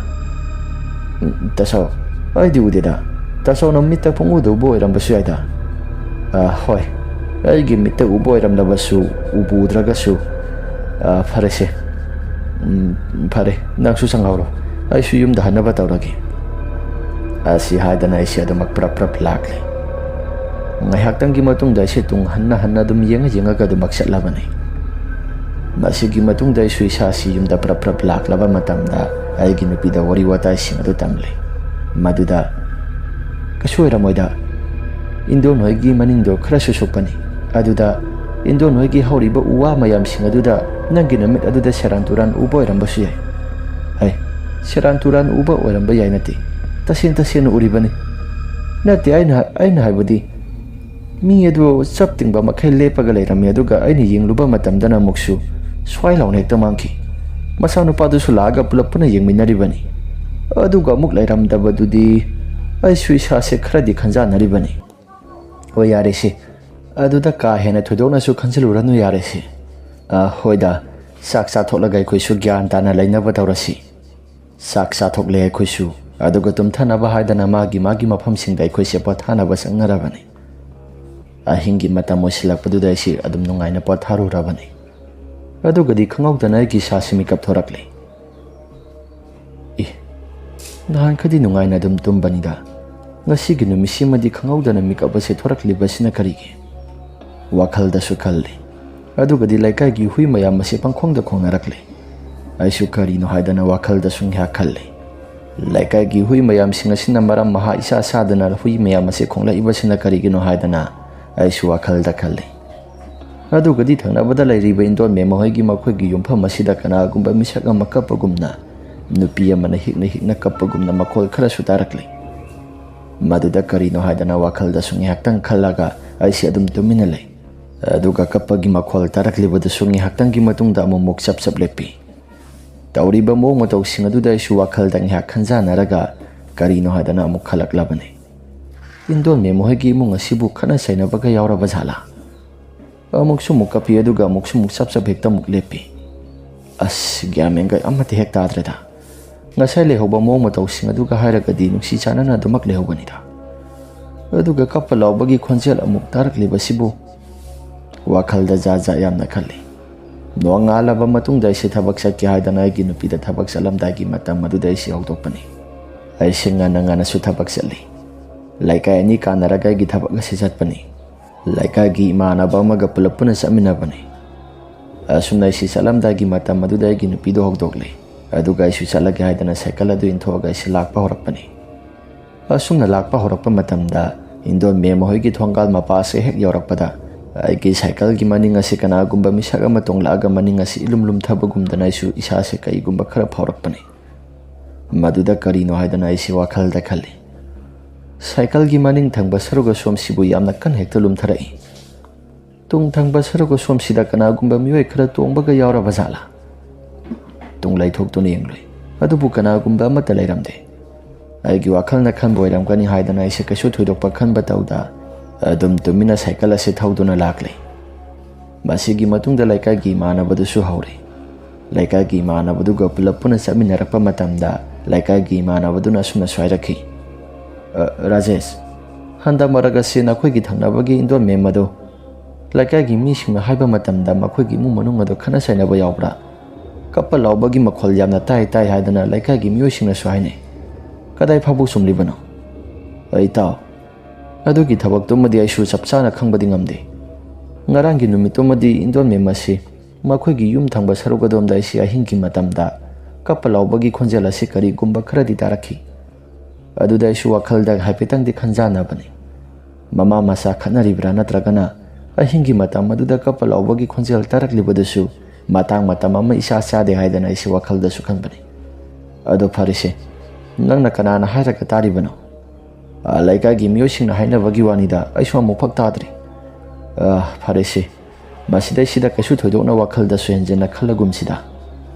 "ꯎꯝ, ꯇꯥꯆꯧ, ꯑꯩꯗꯤ ꯎꯗꯦꯗ꯫ ꯇꯥꯆꯧꯅ ꯃꯤꯠꯇ ꯄꯪꯎꯗ ꯎꯕ ꯑꯣꯏꯔꯝꯕꯁꯨ ꯌꯥꯏꯗ꯫ "ꯑ, ꯍꯣꯏ, ꯑꯩꯒꯤ ꯃꯤꯠꯇ ꯎꯕ ꯑꯣꯏꯔꯝꯂꯕꯁꯨ, ꯎꯕꯨ ꯎꯗ꯭ꯔꯒꯁꯨ, ꯑ, ꯐꯔꯦꯁꯦ꯫ ꯎꯝ, ꯐꯔꯦ, ꯅꯪꯁꯨ ꯆꯪꯍꯧꯔꯣ꯫ ꯑꯩꯁꯨ ꯌꯨꯝꯗ ꯍꯟꯅꯕ ꯇꯧꯔꯒꯦ"꯫ ꯑꯁꯤ ꯍꯥꯏꯗꯅ ꯑꯩꯁꯦ ꯑꯗꯨꯃꯛ ꯄ꯭ꯔꯞ ꯄ꯭ꯔꯞ ꯂꯥꯛꯂꯦ꯫ ꯉꯥꯏꯍꯥꯛꯇꯪꯒꯤ ꯃꯇꯨꯡꯗ ꯑꯩꯁꯦ ꯇꯨꯡ ꯍꯟꯅ ꯍꯟꯅ ꯑꯗꯨꯝ ꯌꯦꯡꯉ ꯌꯦꯡꯉꯒ ꯑꯗꯨꯃꯛ ꯆꯠꯂꯕꯅꯤ꯫ ꯃꯁꯤꯒꯤ ꯃꯇꯨꯡꯗ ꯑꯩꯁꯨ ꯏꯁꯥꯁꯤ ꯌꯨꯝꯗ ꯄ꯭ꯔꯞ ꯄ꯭ꯔꯞ ꯂꯥꯛꯂꯕ ꯃꯇꯝꯗ ꯑꯩꯒꯤ ꯅꯨꯄꯤꯗ ꯋꯥꯔꯤ ꯋꯥꯇꯥꯏꯁꯤꯡ ꯑꯗꯨ ꯇꯝꯂꯤ꯫ ꯃꯗꯨꯗ, "ꯀꯩꯁꯨ ꯑꯣꯏꯔꯝꯃꯣꯏꯗ, ꯏꯟꯗꯣꯟ ꯍꯣꯏꯒꯤ ꯃꯅꯤꯡꯗꯣ ꯈꯔꯁꯨ ꯁꯨꯛꯄꯅꯤ꯫ ꯑꯗꯨꯗ ꯏꯟꯗꯣꯟ ꯍꯣꯏꯒꯤ ꯍꯧꯔꯤꯕ ꯎ ꯋꯥ ꯃꯌꯥꯝꯁꯤꯡ ꯑꯗꯨꯗ ꯅꯪꯒꯤ ꯅꯃꯤꯠ ꯑꯗꯨꯗ ꯁꯦꯔꯥꯟ ꯇꯨꯔꯥꯟ ꯎꯕ ꯑꯣꯏꯔꯝꯕꯁꯨ ꯌꯥꯏ"꯫ "ꯍꯩ, ꯁꯦꯔꯥꯟ ꯇꯨꯔꯥꯟ ꯎꯕ ꯑꯣꯏꯔꯝꯕ ꯌꯥꯏ ꯅꯠꯇꯦ, ꯇꯁꯦꯡ ꯇꯁꯦꯡꯅ ꯎꯔꯤꯕꯅꯤ"꯫ "ꯅꯠꯇꯦ, ꯑꯩꯅ, ꯑꯩꯅ ꯍꯥꯏꯕꯗꯤ, ꯃꯤ ꯑꯗꯨ ꯆꯞ ꯇꯤꯡꯕ ꯃꯈꯩ ꯂꯦꯞꯄꯒ ꯂꯩꯔꯝꯃꯤ, ꯑꯗꯨꯒ ꯑꯩꯅ ꯌꯦꯡꯂꯨꯕ ꯃꯇꯝꯗꯅ ꯑꯃꯨꯛꯁꯨ ꯁ꯭ꯋꯥꯏ ꯂꯥꯎꯅ ꯍꯦꯛꯇ ꯃꯥꯡꯈꯤ꯫ ꯃꯆꯥꯅꯨꯄꯥꯗꯨꯁꯨ ꯂꯥꯛꯑꯒ ꯄꯨꯂꯞ ꯄꯨꯟꯅ ꯌꯦꯡꯃꯤꯟꯅꯔꯤꯕꯅꯤ꯫ ꯑꯗꯨꯒ ꯑꯃꯨꯛ ꯂꯩꯔꯝꯗꯕꯗꯨꯗꯤ ꯑꯩꯁꯨ ꯏꯁꯥꯁꯦ ꯈꯔꯗꯤ ꯈꯟꯖꯥꯟꯅꯔꯤꯕꯅꯤ"꯫ "ꯍꯣꯏ, ꯌꯥꯔꯦꯁꯦ, ꯑꯗꯨꯗ ꯀꯥ ꯍꯦꯟꯅ ꯊꯣꯏꯗꯣꯛꯅꯁꯨ ꯈꯟꯖꯤꯜꯂꯨꯔꯅꯨ, ꯌꯥꯔꯦꯁꯦ꯫ ꯑ, ꯍꯣꯏꯗ, ꯆꯥꯛ ꯆꯥꯊꯣꯛꯂꯒ ꯑꯩꯈꯣꯏꯁꯨ ꯒ꯭ꯌꯥꯟ ꯇꯥꯅ ꯂꯩꯅꯕ ꯇꯧꯔꯁꯤ"꯫ ꯆꯥꯛ ꯆꯥꯊꯣꯛꯂꯦ ꯑꯩꯈꯣꯏꯁꯨ, ꯑꯗꯨꯒ ꯇꯨꯝꯊꯅꯕ ꯍꯥꯏꯗꯅ ꯃꯥꯒꯤ ꯃꯥꯒꯤ ꯃꯐꯝꯁꯤꯡꯗ ꯑꯩꯈꯣꯏꯁꯦ ꯄꯣꯊꯥꯅꯕ ꯆꯪꯅꯔꯕꯅꯤ꯫ ꯑꯍꯤꯡꯒꯤ ꯃꯇꯝ ꯑꯣꯏꯁꯤꯜꯂꯛꯄꯗꯨꯗ ꯑꯩꯁꯤ ꯑꯗꯨꯝ ꯅꯨꯡꯉꯥꯏꯅ ꯄꯣꯊꯥꯔꯨꯔꯕꯅꯤ꯫ ꯑꯗꯨꯒꯗꯤ ꯈꯪꯍꯧꯗꯅ ꯑꯩꯒꯤ ꯏꯁꯥꯁꯤ ꯃꯤꯀꯞ ꯊꯣꯔꯛꯂꯦ꯫ "ꯏ, ꯅꯍꯥꯟꯈꯩꯗꯤ ꯅꯨꯡꯉꯥꯏꯅ ꯑꯗꯨꯝ ꯇꯨꯝꯕꯅꯤꯗ, ꯉꯁꯤꯒꯤ ꯅꯨꯃꯤꯠꯁꯤꯃꯗꯤ ꯈꯪꯍꯧꯗꯅ ꯃꯤꯀꯞ ꯑꯁꯦ ꯊꯣꯔꯛꯂꯤꯕꯁꯤꯅ ꯀꯔꯤꯒꯤ?" ꯋꯥꯈꯜꯗꯁꯨ ꯈꯜꯂꯤ꯫ ꯑꯗꯨꯒꯗꯤ ꯂꯩꯀꯥꯏꯒꯤ ꯍꯨꯏ ꯃꯌꯥꯝ ꯑꯁꯦ ꯄꯪꯈꯣꯡꯗ ꯈꯣꯡꯅꯔꯛꯂꯦ꯫ ꯑꯩꯁꯨ ꯀꯔꯤꯅꯣ ꯍꯥꯏꯗꯅ ꯋꯥꯈꯜꯗꯁꯨ ꯉꯥꯏꯍꯥꯛ ꯈꯜꯂꯤ꯫ ꯂꯩꯀꯥꯏꯒꯤ ꯍꯨꯏ ꯃꯌꯥꯝꯁꯤꯡ ꯑꯁꯤꯅ ꯃꯔꯝ ꯃꯍꯥ ꯏꯆꯥ ꯆꯥꯗꯅ ꯍꯨꯏ ꯃꯌꯥꯝ ꯑꯁꯤ ꯈꯣꯡꯂꯛꯏꯕꯁꯤꯅ ꯀꯔꯤꯒꯤꯅꯣ ꯍꯥꯏꯗꯅ ꯑꯩꯁꯨ ꯋꯥꯈꯜꯗ ꯈꯜꯂꯤ꯫ ꯑꯗꯨꯒꯗꯤ ꯊꯪꯅꯕꯗ ꯂꯩꯔꯤꯕ ꯏꯟꯗꯣꯟ ꯃꯦꯝ ꯃꯈꯣꯏꯒꯤ ꯃꯈꯣꯏꯒꯤ ꯌꯨꯝꯐꯝ ꯑꯁꯤꯗ ꯀꯅꯥꯒꯨꯝꯕ ꯃꯤꯁꯛ ꯑꯃ ꯀꯞꯄꯒꯨꯝꯅ, ꯅꯨꯄꯤ ꯑꯃꯅ ꯍꯤꯛꯅ ꯍꯤꯛꯅ ꯀꯞꯄꯒꯨꯝꯅ ꯃꯈꯣꯜ ꯈꯔꯁꯨ ꯇꯥꯔꯛꯂꯤ꯫ ꯃꯗꯨꯗ ꯀꯔꯤꯅꯣ ꯍꯥꯏꯗꯅ ꯋꯥꯈꯜꯗꯁꯨ ꯉꯥꯏꯍꯥꯛꯇꯪ ꯈꯜꯂꯒ ꯑꯩꯁꯤ ꯑꯗꯨꯝ ꯇꯨꯃꯤꯟꯅ ꯂꯩ꯫ ꯑꯗꯨꯒ ꯀꯞꯄꯒꯤ ꯃꯈꯣꯜ ꯇꯥꯔꯛꯂꯤꯕꯗꯨꯁꯨ ꯉꯥꯏꯍꯥꯛꯇꯪꯒꯤ ꯃꯇꯨꯡꯗ ꯑꯃꯨꯛꯃꯨꯛ ꯆꯞ ꯆꯞ ꯂꯦꯞꯄꯤ꯫ ꯇꯧꯔꯤꯕ ꯃꯑꯣꯡ ꯃꯇꯧꯁꯤꯡ ꯑꯗꯨꯗ ꯑꯩꯁꯨ ꯋꯥꯈꯜꯗ ꯉꯥꯏꯍꯥꯛ ꯈꯟꯖꯥꯟꯅꯔꯒ ꯀꯔꯤꯅꯣ ꯍꯥꯏꯗꯅ ꯑꯃꯨꯛ ꯈꯜꯂꯛꯂꯕꯅꯤ꯫ ꯏꯟꯗꯣꯟ ꯃꯦꯝ ꯃꯈꯣꯏꯒꯤ ꯏꯃꯨꯡ ꯑꯁꯤꯕꯨ ꯈꯠꯅ ꯆꯩꯅꯕꯒ ꯌꯥꯎꯔꯕ ꯖꯥꯠꯂꯥ? ꯑꯃꯨꯛꯁꯨ ꯑꯃꯨꯛ ꯀꯞꯄꯤ, ꯑꯗꯨꯒ ꯑꯃꯨꯛꯁꯨ ꯑꯃꯨꯛ ꯆꯞ ꯆꯞ ꯍꯦꯛꯇ ꯑꯃꯨꯛ ꯂꯦꯞꯄꯤ꯫ ꯑꯁ, ꯒ꯭ꯌꯥꯟ ꯃꯦꯟꯒ ꯑꯃꯠꯇ ꯍꯦꯛ ꯇꯥꯗ꯭ꯔꯦꯗ꯫ ꯉꯁꯥꯏ ꯂꯩꯍꯧꯕ ꯃꯑꯣꯡ ꯃꯇꯧꯁꯤꯡ ꯑꯗꯨꯒ ꯍꯥꯏꯔꯒꯗꯤ ꯅꯨꯡꯁꯤ ꯆꯥꯟꯅꯅ ꯑꯗꯨꯃꯛ ꯂꯩꯍꯧꯕꯅꯤꯗ꯫ ꯑꯗꯨꯒ ꯀꯞꯄ ꯂꯥꯎꯕꯒꯤ ꯈꯣꯟꯖꯦꯜ ꯑꯃꯨꯛ ꯇꯥꯔꯛꯂꯤꯕꯁꯤꯕꯨ? ꯋꯥꯈꯜꯗ ꯖꯥꯠ ꯖꯥꯠ ꯌꯥꯝꯅ ꯈꯜꯂꯤ꯫ ꯅꯣꯡꯉꯥꯜꯂꯕ ꯃꯇꯨꯡꯗ ꯑꯩꯁꯦ ꯊꯕꯛ ꯆꯠꯀꯦ ꯍꯥꯏꯗꯅ ꯑꯩꯒꯤ ꯅꯨꯄꯤꯗ ꯊꯕꯛ ꯆꯠꯂꯝꯗꯥꯏꯒꯤ ꯃꯇꯝ ꯑꯗꯨꯗ ꯑꯩꯁꯦ ꯍꯧꯗꯣꯛꯄꯅꯤ꯫ ꯑꯩꯁꯦ ꯉꯟꯅ ꯉꯟꯅꯁꯨ ꯊꯕꯛ ꯆꯠꯂꯤ꯫ ꯂꯩꯀꯥꯏ ꯑꯅꯤ ꯀꯥꯟꯅꯔꯒ ꯑꯩꯒꯤ ꯊꯕꯛ ꯑꯁꯤ ꯆꯠꯄꯅꯤ꯫ ꯂꯩꯀꯥꯏꯒꯤ ꯏꯃꯥꯟꯅꯕ ꯑꯃꯒ ꯄꯨꯂꯞ ꯄꯨꯟꯅ ꯆꯠꯃꯤꯟꯅꯕꯅꯤ꯫ ꯑꯁꯨꯝꯅ ꯑꯩꯁꯤ ꯆꯠꯂꯝꯗꯥꯏꯒꯤ ꯃꯇꯝ ꯑꯗꯨꯗ ꯑꯩꯒꯤ ꯅꯨꯄꯤꯗꯨ ꯍꯧꯗꯣꯛꯂꯦ꯫ ꯑꯗꯨꯒ ꯑꯩꯁꯨ ꯆꯠꯂꯒꯦ ꯍꯥꯏꯗꯅ ꯁꯥꯏꯀꯜ ꯑꯗꯨ ꯏꯟꯊꯣꯛꯑꯒ ꯑꯩꯁꯤ ꯂꯥꯛꯄ ꯍꯧꯔꯛꯄꯅꯤ꯫ ꯑꯁꯨꯝꯅ ꯂꯥꯛꯄ ꯍꯧꯔꯛꯄ ꯃꯇꯝꯗ ꯏꯟꯗꯣꯟ ꯃꯦꯝ ꯃꯈꯣꯏꯒꯤ ꯊꯣꯡꯒꯥꯜ ꯃꯄꯥ ꯑꯁꯤ ꯍꯦꯛ ꯌꯧꯔꯛꯄꯗ ꯑꯩꯒꯤ ꯁꯥꯏꯀꯜꯒꯤ ꯃꯅꯤꯡ ꯑꯁꯤ ꯀꯅꯥꯒꯨꯝꯕ ꯃꯤꯁꯛ ꯑꯃ ꯇꯣꯡꯂꯛꯑꯒ ꯃꯅꯤꯡ ꯑꯁꯤ ꯏꯂꯨꯝ ꯂꯨꯝꯊꯕꯒꯨꯝꯗꯅ ꯑꯩꯁꯨ ꯏꯁꯥꯁꯦ ꯀꯩꯒꯨꯝꯕ ꯈꯔ ꯐꯥꯎꯔꯛꯄꯅꯤ꯫ ꯃꯗꯨꯗ ꯀꯔꯤꯅꯣ ꯍꯥꯏꯗꯅ ꯑꯩꯁꯤ ꯋꯥꯈꯜꯗ ꯈꯜꯂꯤ꯫ ꯁꯥꯏꯀꯜꯒꯤ ꯃꯅꯤꯡ ꯊꯪꯕ ꯁꯔꯨꯛ ꯑꯁꯣꯝꯁꯤꯕꯨ ꯌꯥꯝꯅ ꯀꯟꯅ ꯍꯦꯛꯇ ꯂꯨꯝꯊꯔꯛꯏ꯫ ꯇꯨꯡ ꯊꯪꯕ ꯁꯔꯨꯛ ꯑꯁꯣꯝꯁꯤꯗ ꯀꯅꯥꯒꯨꯝꯕ ꯃꯤꯑꯣꯏ ꯈꯔ ꯇꯣꯡꯕꯒ ꯌꯥꯎꯔꯕ ꯖꯥꯠꯂꯥ? ꯇꯨꯡ ꯂꯩꯊꯣꯛꯇꯨꯅ ꯌꯦꯡꯂꯨꯏ꯫ ꯑꯗꯨꯕꯨ ꯀꯅꯥꯒꯨꯝꯕ ꯑꯃꯠꯇ ꯂꯩꯔꯝꯗꯦ꯫ ꯑꯩꯒꯤ ꯋꯥꯈꯜꯅ ꯈꯟꯕ ꯑꯣꯏꯔꯝꯒꯅꯤ ꯍꯥꯏꯗꯅ ꯑꯩꯁꯦ ꯀꯩꯁꯨ ꯊꯣꯏꯗꯣꯛꯄ ꯈꯟꯕ ꯇꯧꯗ ꯑꯗꯨꯝ ꯇꯨꯃꯤꯟꯅ ꯁꯥꯏꯀꯜ ꯑꯁꯤ ꯊꯧꯗꯨꯅ ꯂꯥꯛꯂꯦ꯫ ꯃꯁꯤꯒꯤ ꯃꯇꯨꯡꯗ ꯂꯩꯀꯥꯏꯒꯤ ꯏꯃꯥꯟꯅꯕꯗꯨꯁꯨ ꯍꯧꯔꯦ꯫ ꯂꯩꯀꯥꯏꯒꯤ ꯏꯃꯥꯟꯅꯕꯗꯨꯒ ꯄꯨꯂꯞ ꯄꯨꯟꯅ ꯆꯠꯃꯤꯟꯅꯔꯛꯄ ꯃꯇꯝꯗ ꯂꯩꯀꯥꯏꯒꯤ ꯏꯃꯥꯟꯅꯕꯗꯨꯅ ꯑꯁꯨꯝꯅꯁꯨ ꯍꯥꯏꯔꯛꯈꯤ, "ꯑ, ꯔꯥꯖꯦꯁ, ꯍꯟꯗꯛ ꯃꯔꯛ ꯑꯁꯤ ꯅꯈꯣꯏꯒꯤ ꯊꯪꯅꯕꯒꯤ ꯏꯟꯗꯣꯟ ꯃꯦꯝ ꯑꯗꯣ ꯂꯩꯀꯥꯏꯒꯤ ꯃꯤꯁꯤꯡꯅ ꯍꯥꯏꯕ ꯃꯇꯝꯗ ꯃꯈꯣꯏꯒꯤ ꯏꯃꯨꯡ ꯃꯅꯨꯡ ꯑꯗꯨ ꯈꯠꯅ ꯆꯩꯅꯕ ꯌꯥꯎꯕ꯭ꯔꯥ? ꯀꯞꯄ ꯂꯥꯎꯕꯒꯤ ꯃꯈꯣꯜ ꯌꯥꯝꯅ ꯇꯥꯏ ꯇꯥꯏ ꯍꯥꯏꯗꯅ ꯂꯩꯀꯥꯏꯒꯤ ꯃꯤꯑꯣꯏꯁꯤꯡꯅꯁꯨ ꯍꯥꯏꯅꯩ꯫ ꯀꯗꯥꯏ ꯐꯥꯎꯕ ꯆꯨꯝꯂꯤꯕꯅꯣ?" "ꯑꯩ ꯏꯇꯥꯎ, ꯑꯗꯨꯒꯤ ꯊꯕꯛꯇꯨꯃꯗꯤ ꯑꯩꯁꯨ ꯆꯞ ꯆꯥꯅ ꯈꯪꯕꯗꯤ ꯉꯝꯗꯦ꯫ ꯉꯔꯥꯡꯒꯤ ꯅꯨꯃꯤꯠꯇꯨꯃꯗꯤ ꯏꯟꯗꯣꯟ ꯃꯦꯝ ꯑꯁꯤ ꯃꯈꯣꯏꯒꯤ ꯌꯨꯝ ꯊꯪꯕ ꯁꯔꯨꯛ ꯑꯗꯣꯝꯗ ꯑꯩꯁꯤ ꯑꯍꯤꯡꯒꯤ ꯃꯇꯝꯗ ꯀꯞꯄ ꯂꯥꯎꯕꯒꯤ ꯈꯣꯟꯖꯦꯜ ꯑꯁꯤ ꯀꯔꯤꯒꯨꯝꯕ ꯈꯔꯗꯤ ꯇꯥꯔꯛꯈꯤ꯫ ꯑꯗꯨꯗ ꯑꯩꯁꯨ ꯋꯥꯈꯜꯗ ꯍꯥꯏꯐꯦꯠꯇꯪꯗꯤ ꯈꯟꯖꯥꯟꯅꯕꯅꯤ꯫ ꯃꯃꯥ ꯃꯆꯥ ꯈꯠꯅꯔꯤꯕ꯭ꯔꯥ ꯅꯠꯇ꯭ꯔꯒꯅ ꯑꯍꯤꯡꯒꯤ ꯃꯇꯝ ꯑꯗꯨꯗ ꯀꯞꯄ ꯂꯥꯎꯕꯒꯤ ꯈꯣꯟꯖꯦꯜ ꯇꯥꯔꯛꯂꯤꯕꯗꯨꯁꯨ ꯃꯇꯥꯡ ꯃꯇꯝ ꯑꯃ ꯏꯆꯥ ꯆꯥꯗꯦ ꯍꯥꯏꯗꯅ ꯑꯩꯁꯨ ꯋꯥꯈꯜꯗꯁꯨ ꯈꯟꯕꯅꯤ꯫ ꯑꯗꯣ ꯐꯔꯦꯁꯦ, ꯅꯪꯅ ꯀꯅꯥꯅ ꯍꯥꯏꯔꯒ ꯇꯥꯔꯤꯕꯅꯣ?" "ꯑ, ꯂꯩꯀꯥꯏꯒꯤ ꯃꯤꯑꯣꯏꯁꯤꯡꯅ ꯍꯥꯏꯅꯕꯒꯤ ꯋꯥꯅꯤꯗ, ꯑꯩꯁꯨ ꯑꯃꯨꯛ ꯐꯛ ꯇꯥꯗ꯭ꯔꯤ꯫ ꯑ, ꯐꯔꯦꯁꯦ, ꯃꯁꯤꯗꯩꯁꯤꯗ ꯀꯩꯁꯨ ꯊꯣꯏꯗꯣꯛꯅ ꯋꯥꯈꯜꯗꯁꯨ ꯍꯦꯟꯖꯤꯟꯅ ꯈꯜꯂꯒꯨꯝꯁꯤꯗ꯫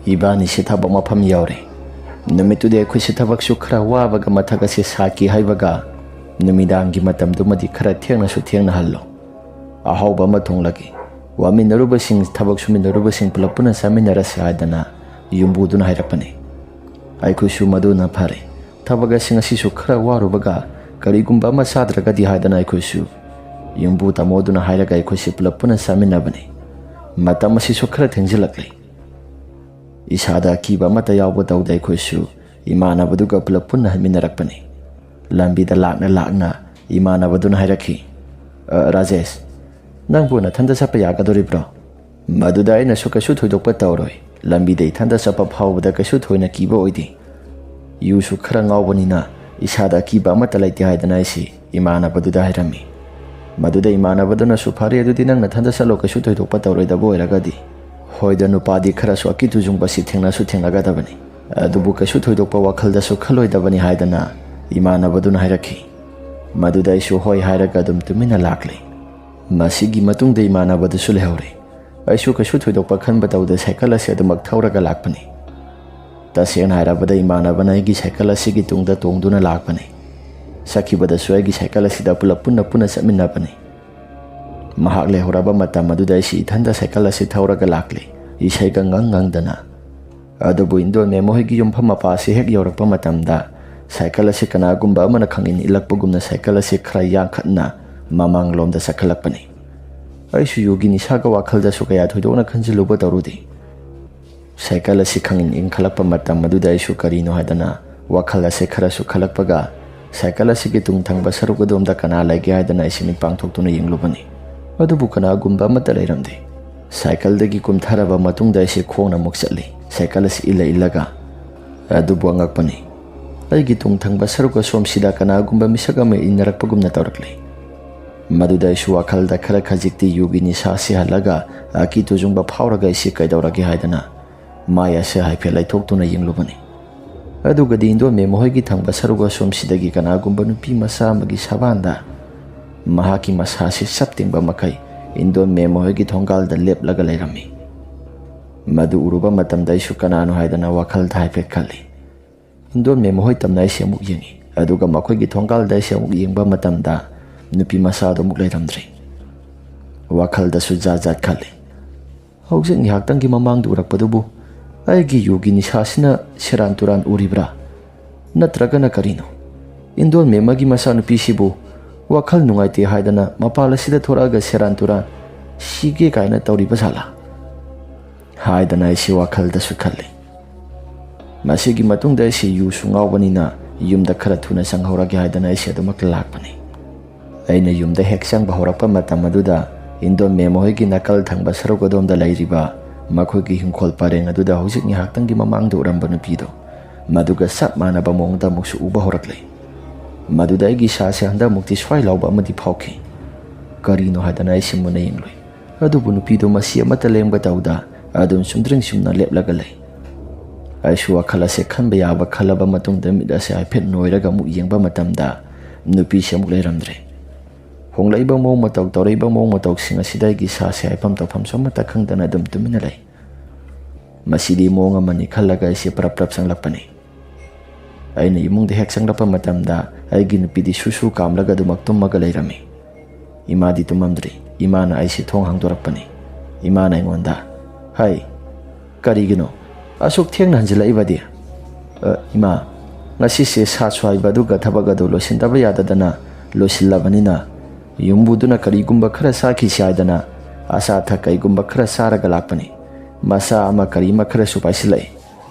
ꯏꯕꯥꯅꯤꯁꯦ ꯊꯕꯛ ꯃꯐꯝ ꯌꯧꯔꯦ꯫ ꯅꯨꯃꯤꯠꯇꯨꯗꯤ ꯑꯩꯈꯣꯏꯁꯦ ꯊꯕꯛꯁꯨ ꯈꯔ ꯋꯥꯕꯒ ꯃꯊꯛ ꯑꯁꯤ ꯁꯥꯈꯤ ꯍꯥꯏꯕꯒ ꯅꯨꯃꯤꯗꯥꯡꯒꯤ ꯃꯇꯝꯗꯨꯃꯗꯤ ꯈꯔ ꯊꯦꯡꯅꯁꯨ ꯊꯦꯡꯅꯍꯜꯂꯣ꯫ ꯑꯍꯥꯎꯕ ꯑꯃ ꯊꯣꯡꯂꯒꯦ꯫ ꯋꯥꯃꯤꯟꯅꯔꯨꯕꯁꯤꯡ, ꯊꯕꯛ ꯁꯨꯃꯤꯟꯅꯔꯨꯕꯁꯤꯡ ꯄꯨꯂꯞ ꯄꯨꯟꯅ ꯆꯥꯃꯤꯟꯅꯔꯁꯤ" ꯍꯥꯏꯗꯅ ꯌꯨꯝꯕꯨꯗꯨꯅ ꯍꯥꯏꯔꯛꯄꯅꯤ꯫ ꯑꯩꯈꯣꯏꯁꯨ ꯃꯗꯨꯅ ꯐꯔꯦ꯫ ꯊꯕꯛ ꯑꯁꯤ ꯉꯁꯤꯁꯨ ꯈꯔ ꯋꯥꯔꯨꯕꯒ ꯀꯔꯤꯒꯨꯝꯕ ꯑꯃ ꯆꯥꯗ꯭ꯔꯒꯗꯤ ꯍꯥꯏꯗꯅ ꯑꯩꯈꯣꯏꯁꯨ ꯌꯨꯝꯕꯨ ꯇꯥꯃꯣꯗꯨꯅ ꯍꯥꯏꯔꯒ ꯑꯩꯈꯣꯏꯁꯤ ꯄꯨꯂꯞ ꯄꯨꯟꯅ ꯆꯥꯃꯤꯟꯅꯕꯅꯤ꯫ ꯃꯇꯝ ꯑꯁꯤꯁꯨ ꯈꯔ ꯊꯦꯡꯖꯤꯜꯂꯛꯂꯦ꯫ ꯏꯁꯥꯗ ꯑꯀꯤꯕ ꯑꯃꯠꯇ ꯌꯥꯎꯕ ꯇꯧꯗ ꯑꯩꯈꯣꯏꯁꯨ ꯏꯃꯥꯟꯅꯕꯗꯨꯒ ꯄꯨꯂꯞ ꯄꯨꯟꯅ ꯍꯟꯃꯤꯟꯅꯔꯛꯄꯅꯤ꯫ ꯂꯝꯕꯤꯗ ꯂꯥꯛꯅ ꯂꯥꯛꯅ ꯏꯃꯥꯟꯅꯕꯗꯨꯅ ꯍꯥꯏꯔꯛꯈꯤ, "ꯑ, ꯔꯥꯖꯦꯁ, ꯅꯪꯕꯨ ꯅꯊꯟꯇ ꯆꯠꯄ ꯌꯥꯒꯗꯣꯔꯤꯕ꯭ꯔꯣ?" ꯃꯗꯨꯗ ꯑꯩꯅꯁꯨ ꯀꯩꯁꯨ ꯊꯣꯏꯗꯣꯛꯄ ꯇꯧꯔꯣꯏ, ꯂꯝꯕꯤꯗ ꯏꯊꯟꯇ ꯆꯠꯄ ꯐꯥꯎꯕꯗ ꯀꯩꯁꯨ ꯊꯣꯏꯅ ꯀꯤꯕ ꯑꯣꯏꯗꯦ꯫ ꯌꯨꯁꯨ ꯈꯔ ꯉꯥꯎꯕꯅꯤꯅ ꯏꯁꯥꯗ ꯑꯀꯤꯕ ꯑꯃꯠꯇ ꯂꯩꯇꯦ ꯍꯥꯏꯗꯅ ꯑꯩꯁꯤ ꯏꯃꯥꯟꯅꯕꯗꯨꯗ ꯍꯥꯏꯔꯝꯃꯤ꯫ ꯃꯗꯨꯗ ꯏꯃꯥꯟꯅꯕꯗꯨꯅꯁꯨ, "ꯐꯔꯦ, ꯑꯗꯨꯗꯤ ꯅꯪ ꯅꯊꯟꯇ ꯆꯠꯂꯣ, ꯀꯩꯁꯨ ꯊꯣꯏꯗꯣꯛꯄ ꯇꯧꯔꯣꯏꯗꯕ ꯑꯣꯏꯔꯒꯗꯤ꯫ ꯍꯣꯏꯗ, ꯅꯨꯄꯥꯗꯤ ꯈꯔꯁꯨ ꯑꯀꯤ ꯇꯨꯖꯨꯡꯕꯁꯤ ꯊꯦꯡꯅꯁꯨ ꯊꯦꯡꯅꯒꯗꯕꯅꯤ, ꯑꯗꯨꯕꯨ ꯀꯩꯁꯨ ꯊꯣꯏꯗꯣꯛꯄ ꯋꯥꯈꯜꯗꯁꯨ ꯈꯜꯂꯣꯏꯗꯕꯅꯤ" ꯍꯥꯏꯗꯅ ꯏꯃꯥꯟꯅꯕꯗꯨꯅ ꯍꯥꯏꯔꯛꯈꯤ꯫ ꯃꯗꯨꯗ ꯑꯩꯁꯨ ꯍꯣꯏ ꯍꯥꯏꯔꯒ ꯑꯗꯨꯝ ꯇꯨꯃꯤꯟꯅ ꯂꯥꯛꯂꯦ꯫ ꯃꯁꯤꯒꯤ ꯃꯇꯨꯡꯗ ꯏꯃꯥꯟꯅꯕꯗꯨꯁꯨ ꯂꯩꯍꯧꯔꯦ꯫ ꯑꯩꯁꯨ ꯀꯩꯁꯨ ꯊꯣꯏꯗꯣꯛꯄ ꯈꯟꯕ ꯇꯧꯗ ꯁꯥꯏꯀꯜ ꯑꯁꯤ ꯑꯗꯨꯃꯛ ꯊꯧꯔꯒ ꯂꯥꯛꯄꯅꯤ꯫ ꯇꯁꯦꯡꯅ ꯍꯥꯏꯔꯕꯗ ꯏꯃꯥꯟꯅꯕꯅ ꯑꯩꯒꯤ ꯁꯥꯏꯀꯜ ꯑꯁꯤꯒꯤ ꯇꯨꯡꯗ ꯇꯣꯡꯗꯨꯅ ꯂꯥꯛꯄꯅꯤ꯫ ꯆꯠꯈꯤꯕꯗꯁꯨ ꯑꯩꯒꯤ ꯁꯥꯏꯀꯜ ꯑꯁꯤꯗ ꯄꯨꯂꯞ ꯄꯨꯟꯅ ꯄꯨꯟꯅ ꯆꯠꯃꯤꯟꯅꯕꯅꯤ꯫ ꯃꯍꯥꯛ ꯂꯩꯍꯧꯔꯕ ꯃꯇꯝ ꯑꯗꯨꯗ ꯑꯩꯁꯤ ꯏꯊꯟꯇ ꯁꯥꯏꯀꯜ ꯑꯁꯤ ꯊꯧꯔꯒ ꯂꯥꯛꯂꯤ, ꯏꯁꯩꯒ ꯉꯪ ꯉꯪꯗꯅ꯫ ꯑꯗꯨꯕꯨ ꯏꯟꯗꯣꯟ ꯃꯦꯝ ꯍꯣꯏꯒꯤ ꯌꯨꯝꯐꯝ ꯃꯄꯥ ꯑꯁꯤ ꯍꯦꯛ ꯌꯧꯔꯛꯄ ꯃꯇꯝꯗ ꯁꯥꯏꯀꯜ ꯑꯁꯤ ꯀꯅꯥꯒꯨꯝꯕ ꯑꯃꯅ ꯈꯪꯏꯟ ꯏꯜꯂꯛꯄꯒꯨꯝꯅ ꯁꯥꯏꯀꯜ ꯑꯁꯤ ꯈꯔ ꯌꯥꯡꯈꯠꯅ ꯃꯃꯥꯡꯂꯣꯝꯗ ꯆꯠꯈꯠꯂꯛꯄꯅꯤ꯫ ꯑꯩꯁꯨ ꯌꯨꯒꯤ ꯅꯤꯁꯥꯒ ꯋꯥꯈꯜꯗꯁꯨ ꯀꯌꯥ ꯊꯣꯏꯗꯣꯛꯅ ꯈꯟꯖꯤꯜꯂꯨꯕ ꯇꯧꯔꯨꯗꯦ꯫ ꯁꯥꯏꯀꯜ ꯑꯁꯤ ꯈꯪꯏꯟ ꯏꯟꯈꯠꯂꯛꯄ ꯃꯇꯝ ꯑꯗꯨꯗ ꯑꯩꯁꯨ ꯀꯔꯤꯅꯣ ꯍꯥꯏꯗꯅ ꯋꯥꯈꯜ ꯑꯁꯤ ꯈꯔꯁꯨ ꯈꯜꯂꯛꯄꯒ ꯁꯥꯏꯀꯜ ꯑꯁꯤꯒꯤ ꯇꯨꯡ ꯊꯪꯕ ꯁꯔꯨꯛ ꯑꯗꯣꯝꯗ ꯀꯅꯥ ꯂꯩꯒꯦ ꯍꯥꯏꯗꯅ ꯑꯩꯁꯤ ꯃꯤꯠ ꯄꯥꯡꯊꯣꯛꯇꯨꯅ ꯌꯦꯡꯂꯨꯕꯅꯤ꯫ ꯑꯗꯨꯕꯨ ꯀꯅꯥꯒꯨꯝꯕ ꯑꯃꯠꯇ ꯂꯩꯔꯝꯗꯦ꯫ ꯁꯥꯏꯀꯜꯗꯒꯤ ꯀꯨꯝꯊꯔꯕ ꯃꯇꯨꯡꯗ ꯑꯩꯁꯤ ꯈꯣꯡꯅ ꯑꯃꯨꯛ ꯆꯠꯂꯤ꯫ ꯁꯥꯏꯀꯜ ꯑꯁꯤ ꯏꯜꯂ ꯏꯜꯂꯒ꯫ ꯑꯗꯨꯕꯨ ꯑꯉꯛꯄꯅꯤ, ꯑꯩꯒꯤ ꯇꯨꯡ ꯊꯪꯕ ꯁꯔꯨꯛ ꯑꯁꯣꯝꯁꯤꯗ ꯀꯅꯥꯒꯨꯝꯕ ꯃꯤꯁꯛ ꯑꯃ ꯏꯟꯅꯔꯛꯄꯒꯨꯝꯅ ꯇꯧꯔꯛꯂꯤ꯫ ꯃꯗꯨꯗ ꯑꯩꯁꯨ ꯋꯥꯈꯜꯗ ꯈꯔ ꯈꯖꯤꯛꯇꯤ ꯌꯨꯒꯤ ꯅꯤꯁꯥ ꯁꯤꯍꯜꯂꯒ ꯑꯀꯤ ꯇꯨꯖꯨꯡꯕ ꯐꯥꯎꯔꯒ ꯑꯩꯁꯤ ꯀꯩꯗꯧꯔꯒꯦ ꯍꯥꯏꯗꯅ ꯃꯥꯏ ꯑꯁꯤ ꯍꯥꯏꯐꯦꯠ ꯂꯩꯊꯣꯛꯇꯨꯅ ꯌꯦꯡꯂꯨꯕꯅꯤ꯫ ꯑꯗꯨꯒꯗꯤ ꯏꯟꯗꯣꯟ ꯃꯦꯝ ꯃꯈꯣꯏꯒꯤ ꯊꯪꯕ ꯁꯔꯨꯛ ꯑꯁꯣꯝꯁꯤꯗꯒꯤ ꯀꯅꯥꯒꯨꯝꯕ ꯅꯨꯄꯤ ꯃꯆꯥ ꯑꯃꯒꯤ ꯁꯕꯥꯟꯗ ꯃꯍꯥꯛꯀꯤ ꯃꯁꯥꯁꯤ ꯆꯞ ꯇꯤꯡꯕ ꯃꯈꯩ ꯏꯟꯗꯣꯟ ꯃꯦꯝ ꯃꯈꯣꯏꯒꯤ ꯊꯣꯡꯒꯥꯜꯗ ꯂꯦꯞꯂꯒ ꯂꯩꯔꯝꯃꯤ꯫ ꯃꯗꯨ ꯎꯔꯨꯕ ꯃꯇꯝꯗ ꯑꯩꯁꯨ ꯀꯅꯥꯅꯣ ꯍꯥꯏꯗꯅ ꯋꯥꯈꯜꯗ ꯍꯥꯏꯐꯦꯠ ꯈꯜꯂꯤ꯫ ꯏꯟꯗꯣꯟ ꯃꯦꯝ ꯃꯈꯣꯏ ꯇꯝꯅ ꯑꯩꯁꯦ ꯑꯃꯨꯛ ꯌꯦꯡꯉꯤ, ꯑꯗꯨꯒ ꯃꯈꯣꯏꯒꯤ ꯊꯣꯡꯒꯥꯜꯗ ꯑꯩꯁꯦ ꯑꯃꯨꯛ ꯌꯦꯡꯕ ꯃꯇꯝꯗ ꯅꯨꯄꯤ ꯃꯆꯥꯗꯣ ꯑꯃꯨꯛ ꯂꯩꯔꯝꯗ꯭ꯔꯦ꯫ ꯋꯥꯈꯜꯗꯁꯨ ꯖꯥꯠ ꯖꯥꯠ ꯈꯜꯂꯤ꯫ ꯍꯧꯖꯤꯛ ꯉꯥꯏꯍꯥꯛꯇꯪꯒꯤ ꯃꯃꯥꯡꯗ ꯎꯔꯛꯄꯗꯨꯕꯨ ꯑꯩꯒꯤ ꯌꯨꯒꯤ ꯅꯤꯁꯥꯁꯤꯅ ꯁꯦꯔꯥꯟ ꯇꯨꯔꯥꯟ ꯎꯔꯤꯕ꯭ꯔꯥ? ꯅꯠꯇ꯭ꯔꯒꯅ ꯀꯔꯤꯅꯣ? ꯏꯟꯗꯣꯟ ꯃꯦꯝ ꯑꯃꯒꯤ ꯃꯆꯥꯅꯨꯄꯤꯁꯤꯕꯨ ꯋꯥꯈꯜ ꯅꯨꯡꯉꯥꯏꯇꯦ ꯍꯥꯏꯗꯅ ꯃꯄꯥꯜ ꯑꯁꯤꯗ ꯊꯣꯔꯛꯑꯒ ꯁꯦꯔꯥꯟ ꯇꯨꯔꯥꯟ ꯁꯤꯒꯦ ꯀꯥꯏꯅ ꯇꯧꯔꯤꯕ ꯖꯥꯠꯂꯥ ꯍꯥꯏꯗꯅ ꯑꯩꯁꯤ ꯋꯥꯈꯜꯗꯁꯨ ꯈꯜꯂꯤ꯫ ꯃꯁꯤꯒꯤ ꯃꯇꯨꯡꯗ ꯑꯩꯁꯤ ꯌꯨꯁꯨ ꯉꯥꯎꯕꯅꯤꯅ ꯌꯨꯝꯗ ꯈꯔ ꯊꯨꯅ ꯆꯪꯍꯧꯔꯒꯦ ꯍꯥꯏꯗꯅ ꯑꯩꯁꯤ ꯑꯗꯨꯃꯛ ꯂꯥꯛꯄꯅꯤ꯫ ꯑꯩꯅ ꯌꯨꯝꯗ ꯍꯦꯛ ꯆꯪꯕ ꯍꯧꯔꯛꯄ ꯃꯇꯝ ꯑꯗꯨꯗ ꯏꯟꯗꯣꯟ ꯃꯦꯝ ꯍꯣꯏꯒꯤ ꯅꯥꯀꯜ ꯊꯪꯕ ꯁꯔꯨꯛ ꯑꯗꯣꯝꯗ ꯂꯩꯔꯤꯕ ꯃꯈꯣꯏꯒꯤ ꯍꯤꯡꯈꯣꯜ ꯄꯔꯦꯡ ꯑꯗꯨꯗ ꯍꯧꯖꯤꯛ ꯉꯥꯏꯍꯥꯛꯇꯪꯒꯤ ꯃꯃꯥꯡꯗ ꯎꯔꯝꯕ ꯅꯨꯄꯤꯗꯣ, ꯃꯗꯨꯒ ꯆꯞ ꯃꯥꯟꯅꯕ ꯃꯑꯣꯡꯗ ꯑꯃꯨꯛꯁꯨ ꯎꯕ ꯍꯧꯔꯛꯂꯦ꯫ ꯃꯗꯨꯗ ꯑꯩꯒꯤ ꯏꯁꯥꯁꯦ ꯍꯟꯗꯛꯃꯨꯛꯇꯤ ꯁ꯭ꯋꯥꯏ ꯂꯥꯎꯕ ꯑꯃꯗꯤ ꯐꯥꯎꯈꯤ꯫ ꯀꯔꯤꯅꯣ ꯍꯥꯏꯗꯅ ꯑꯩꯁꯤ ꯃꯨꯟꯅ ꯌꯦꯡꯂꯨꯏ꯫ ꯑꯗꯨꯕꯨ ꯅꯨꯄꯤꯗꯨ ꯃꯁꯤ ꯑꯃꯠꯇ ꯂꯦꯡꯕ ꯇꯧꯗ ꯑꯗꯨꯝ ꯆꯨꯝꯗ꯭ꯔꯤꯡ ꯆꯨꯝꯅ ꯂꯦꯞꯂꯒ ꯂꯩ꯫ ꯑꯩꯁꯨ ꯋꯥꯈꯜ ꯑꯁꯦ ꯈꯟꯕ ꯌꯥꯕ ꯈꯜꯂꯕ ꯃꯇꯨꯡꯗ ꯃꯤꯠ ꯑꯁꯦ ꯍꯥꯏꯐꯦꯠ ꯅꯣꯏꯔꯒ ꯑꯃꯨꯛ ꯌꯦꯡꯕ ꯃꯇꯝꯗ ꯅꯨꯄꯤꯁꯤ ꯑꯃꯨꯛ ꯂꯩꯔꯝꯗ꯭ꯔꯦ꯫ ꯍꯣꯡꯂꯛꯏꯕ ꯃꯑꯣꯡ ꯃꯇꯧ, ꯇꯧꯔꯛꯏꯕ ꯃꯑꯣꯡ ꯃꯇꯧꯁꯤꯡ ꯑꯁꯤꯗ ꯑꯩꯒꯤ ꯏꯁꯥꯁꯦ ꯍꯥꯏꯐꯝ ꯇꯧꯐꯝꯁꯨ ꯑꯃꯠꯇ ꯈꯪꯗꯅ ꯑꯗꯨꯝ ꯇꯨꯃꯤꯟꯅ ꯂꯩ꯫ ꯃꯁꯤꯗꯤ ꯃꯑꯣꯡ ꯑꯃꯅꯤ ꯈꯜꯂꯒ ꯑꯩꯁꯦ ꯄ꯭ꯔꯞ ꯄ꯭ꯔꯞ ꯆꯪꯂꯛꯄꯅꯤ꯫ ꯑꯩꯅ ꯏꯃꯨꯡꯗ ꯍꯦꯛ ꯆꯪꯂꯛꯄ ꯃꯇꯝꯗ ꯑꯩꯒꯤ ꯅꯨꯄꯤꯗꯤ ꯁꯨ ꯁꯨ ꯀꯥꯝꯂꯒ ꯑꯗꯨꯃꯛ ꯇꯨꯝꯃꯒ ꯂꯩꯔꯝꯃꯤ꯫ ꯏꯃꯥꯗꯤ ꯇꯨꯝꯃꯝꯗ꯭ꯔꯤ꯫ ꯏꯃꯥꯅ ꯑꯩꯁꯦ ꯊꯣꯡ ꯍꯥꯡꯗꯣꯔꯛꯄꯅꯤ꯫ ꯏꯃꯥꯅ ꯑꯩꯉꯣꯟꯗ, "ꯍꯩ, ꯀꯔꯤꯒꯤꯅꯣ ꯑꯁꯨꯛ ꯊꯦꯡꯅ ꯍꯟꯖꯤꯜꯂꯛꯏꯕꯗꯤ?" "ꯑ, ꯏꯃꯥ, ꯉꯁꯤꯁꯦ ꯁꯥ ꯁ꯭ꯋꯥꯏꯕ ꯑꯗꯨꯒ ꯊꯕꯛ ꯑꯗꯨ ꯂꯣꯏꯁꯤꯟꯗꯕ ꯌꯥꯗꯗꯅ ꯂꯣꯏꯁꯤꯜꯂꯕꯅꯤꯅ ꯌꯨꯝꯕꯨꯗꯨꯅ ꯀꯔꯤꯒꯨꯝꯕ ꯈꯔ ꯆꯥꯈꯤꯁꯤ ꯍꯥꯏꯗꯅ ꯑꯆꯥ ꯑꯊꯛ ꯀꯩꯒꯨꯝꯕ ꯈꯔ ꯆꯥꯔꯒ ꯂꯥꯛꯄꯅꯤ꯫ ꯃꯆꯥ ꯑꯃ ꯀꯔꯤ ꯑꯃ ꯈꯔꯁꯨ ꯄꯥꯏꯁꯤꯜꯂꯛꯏ꯫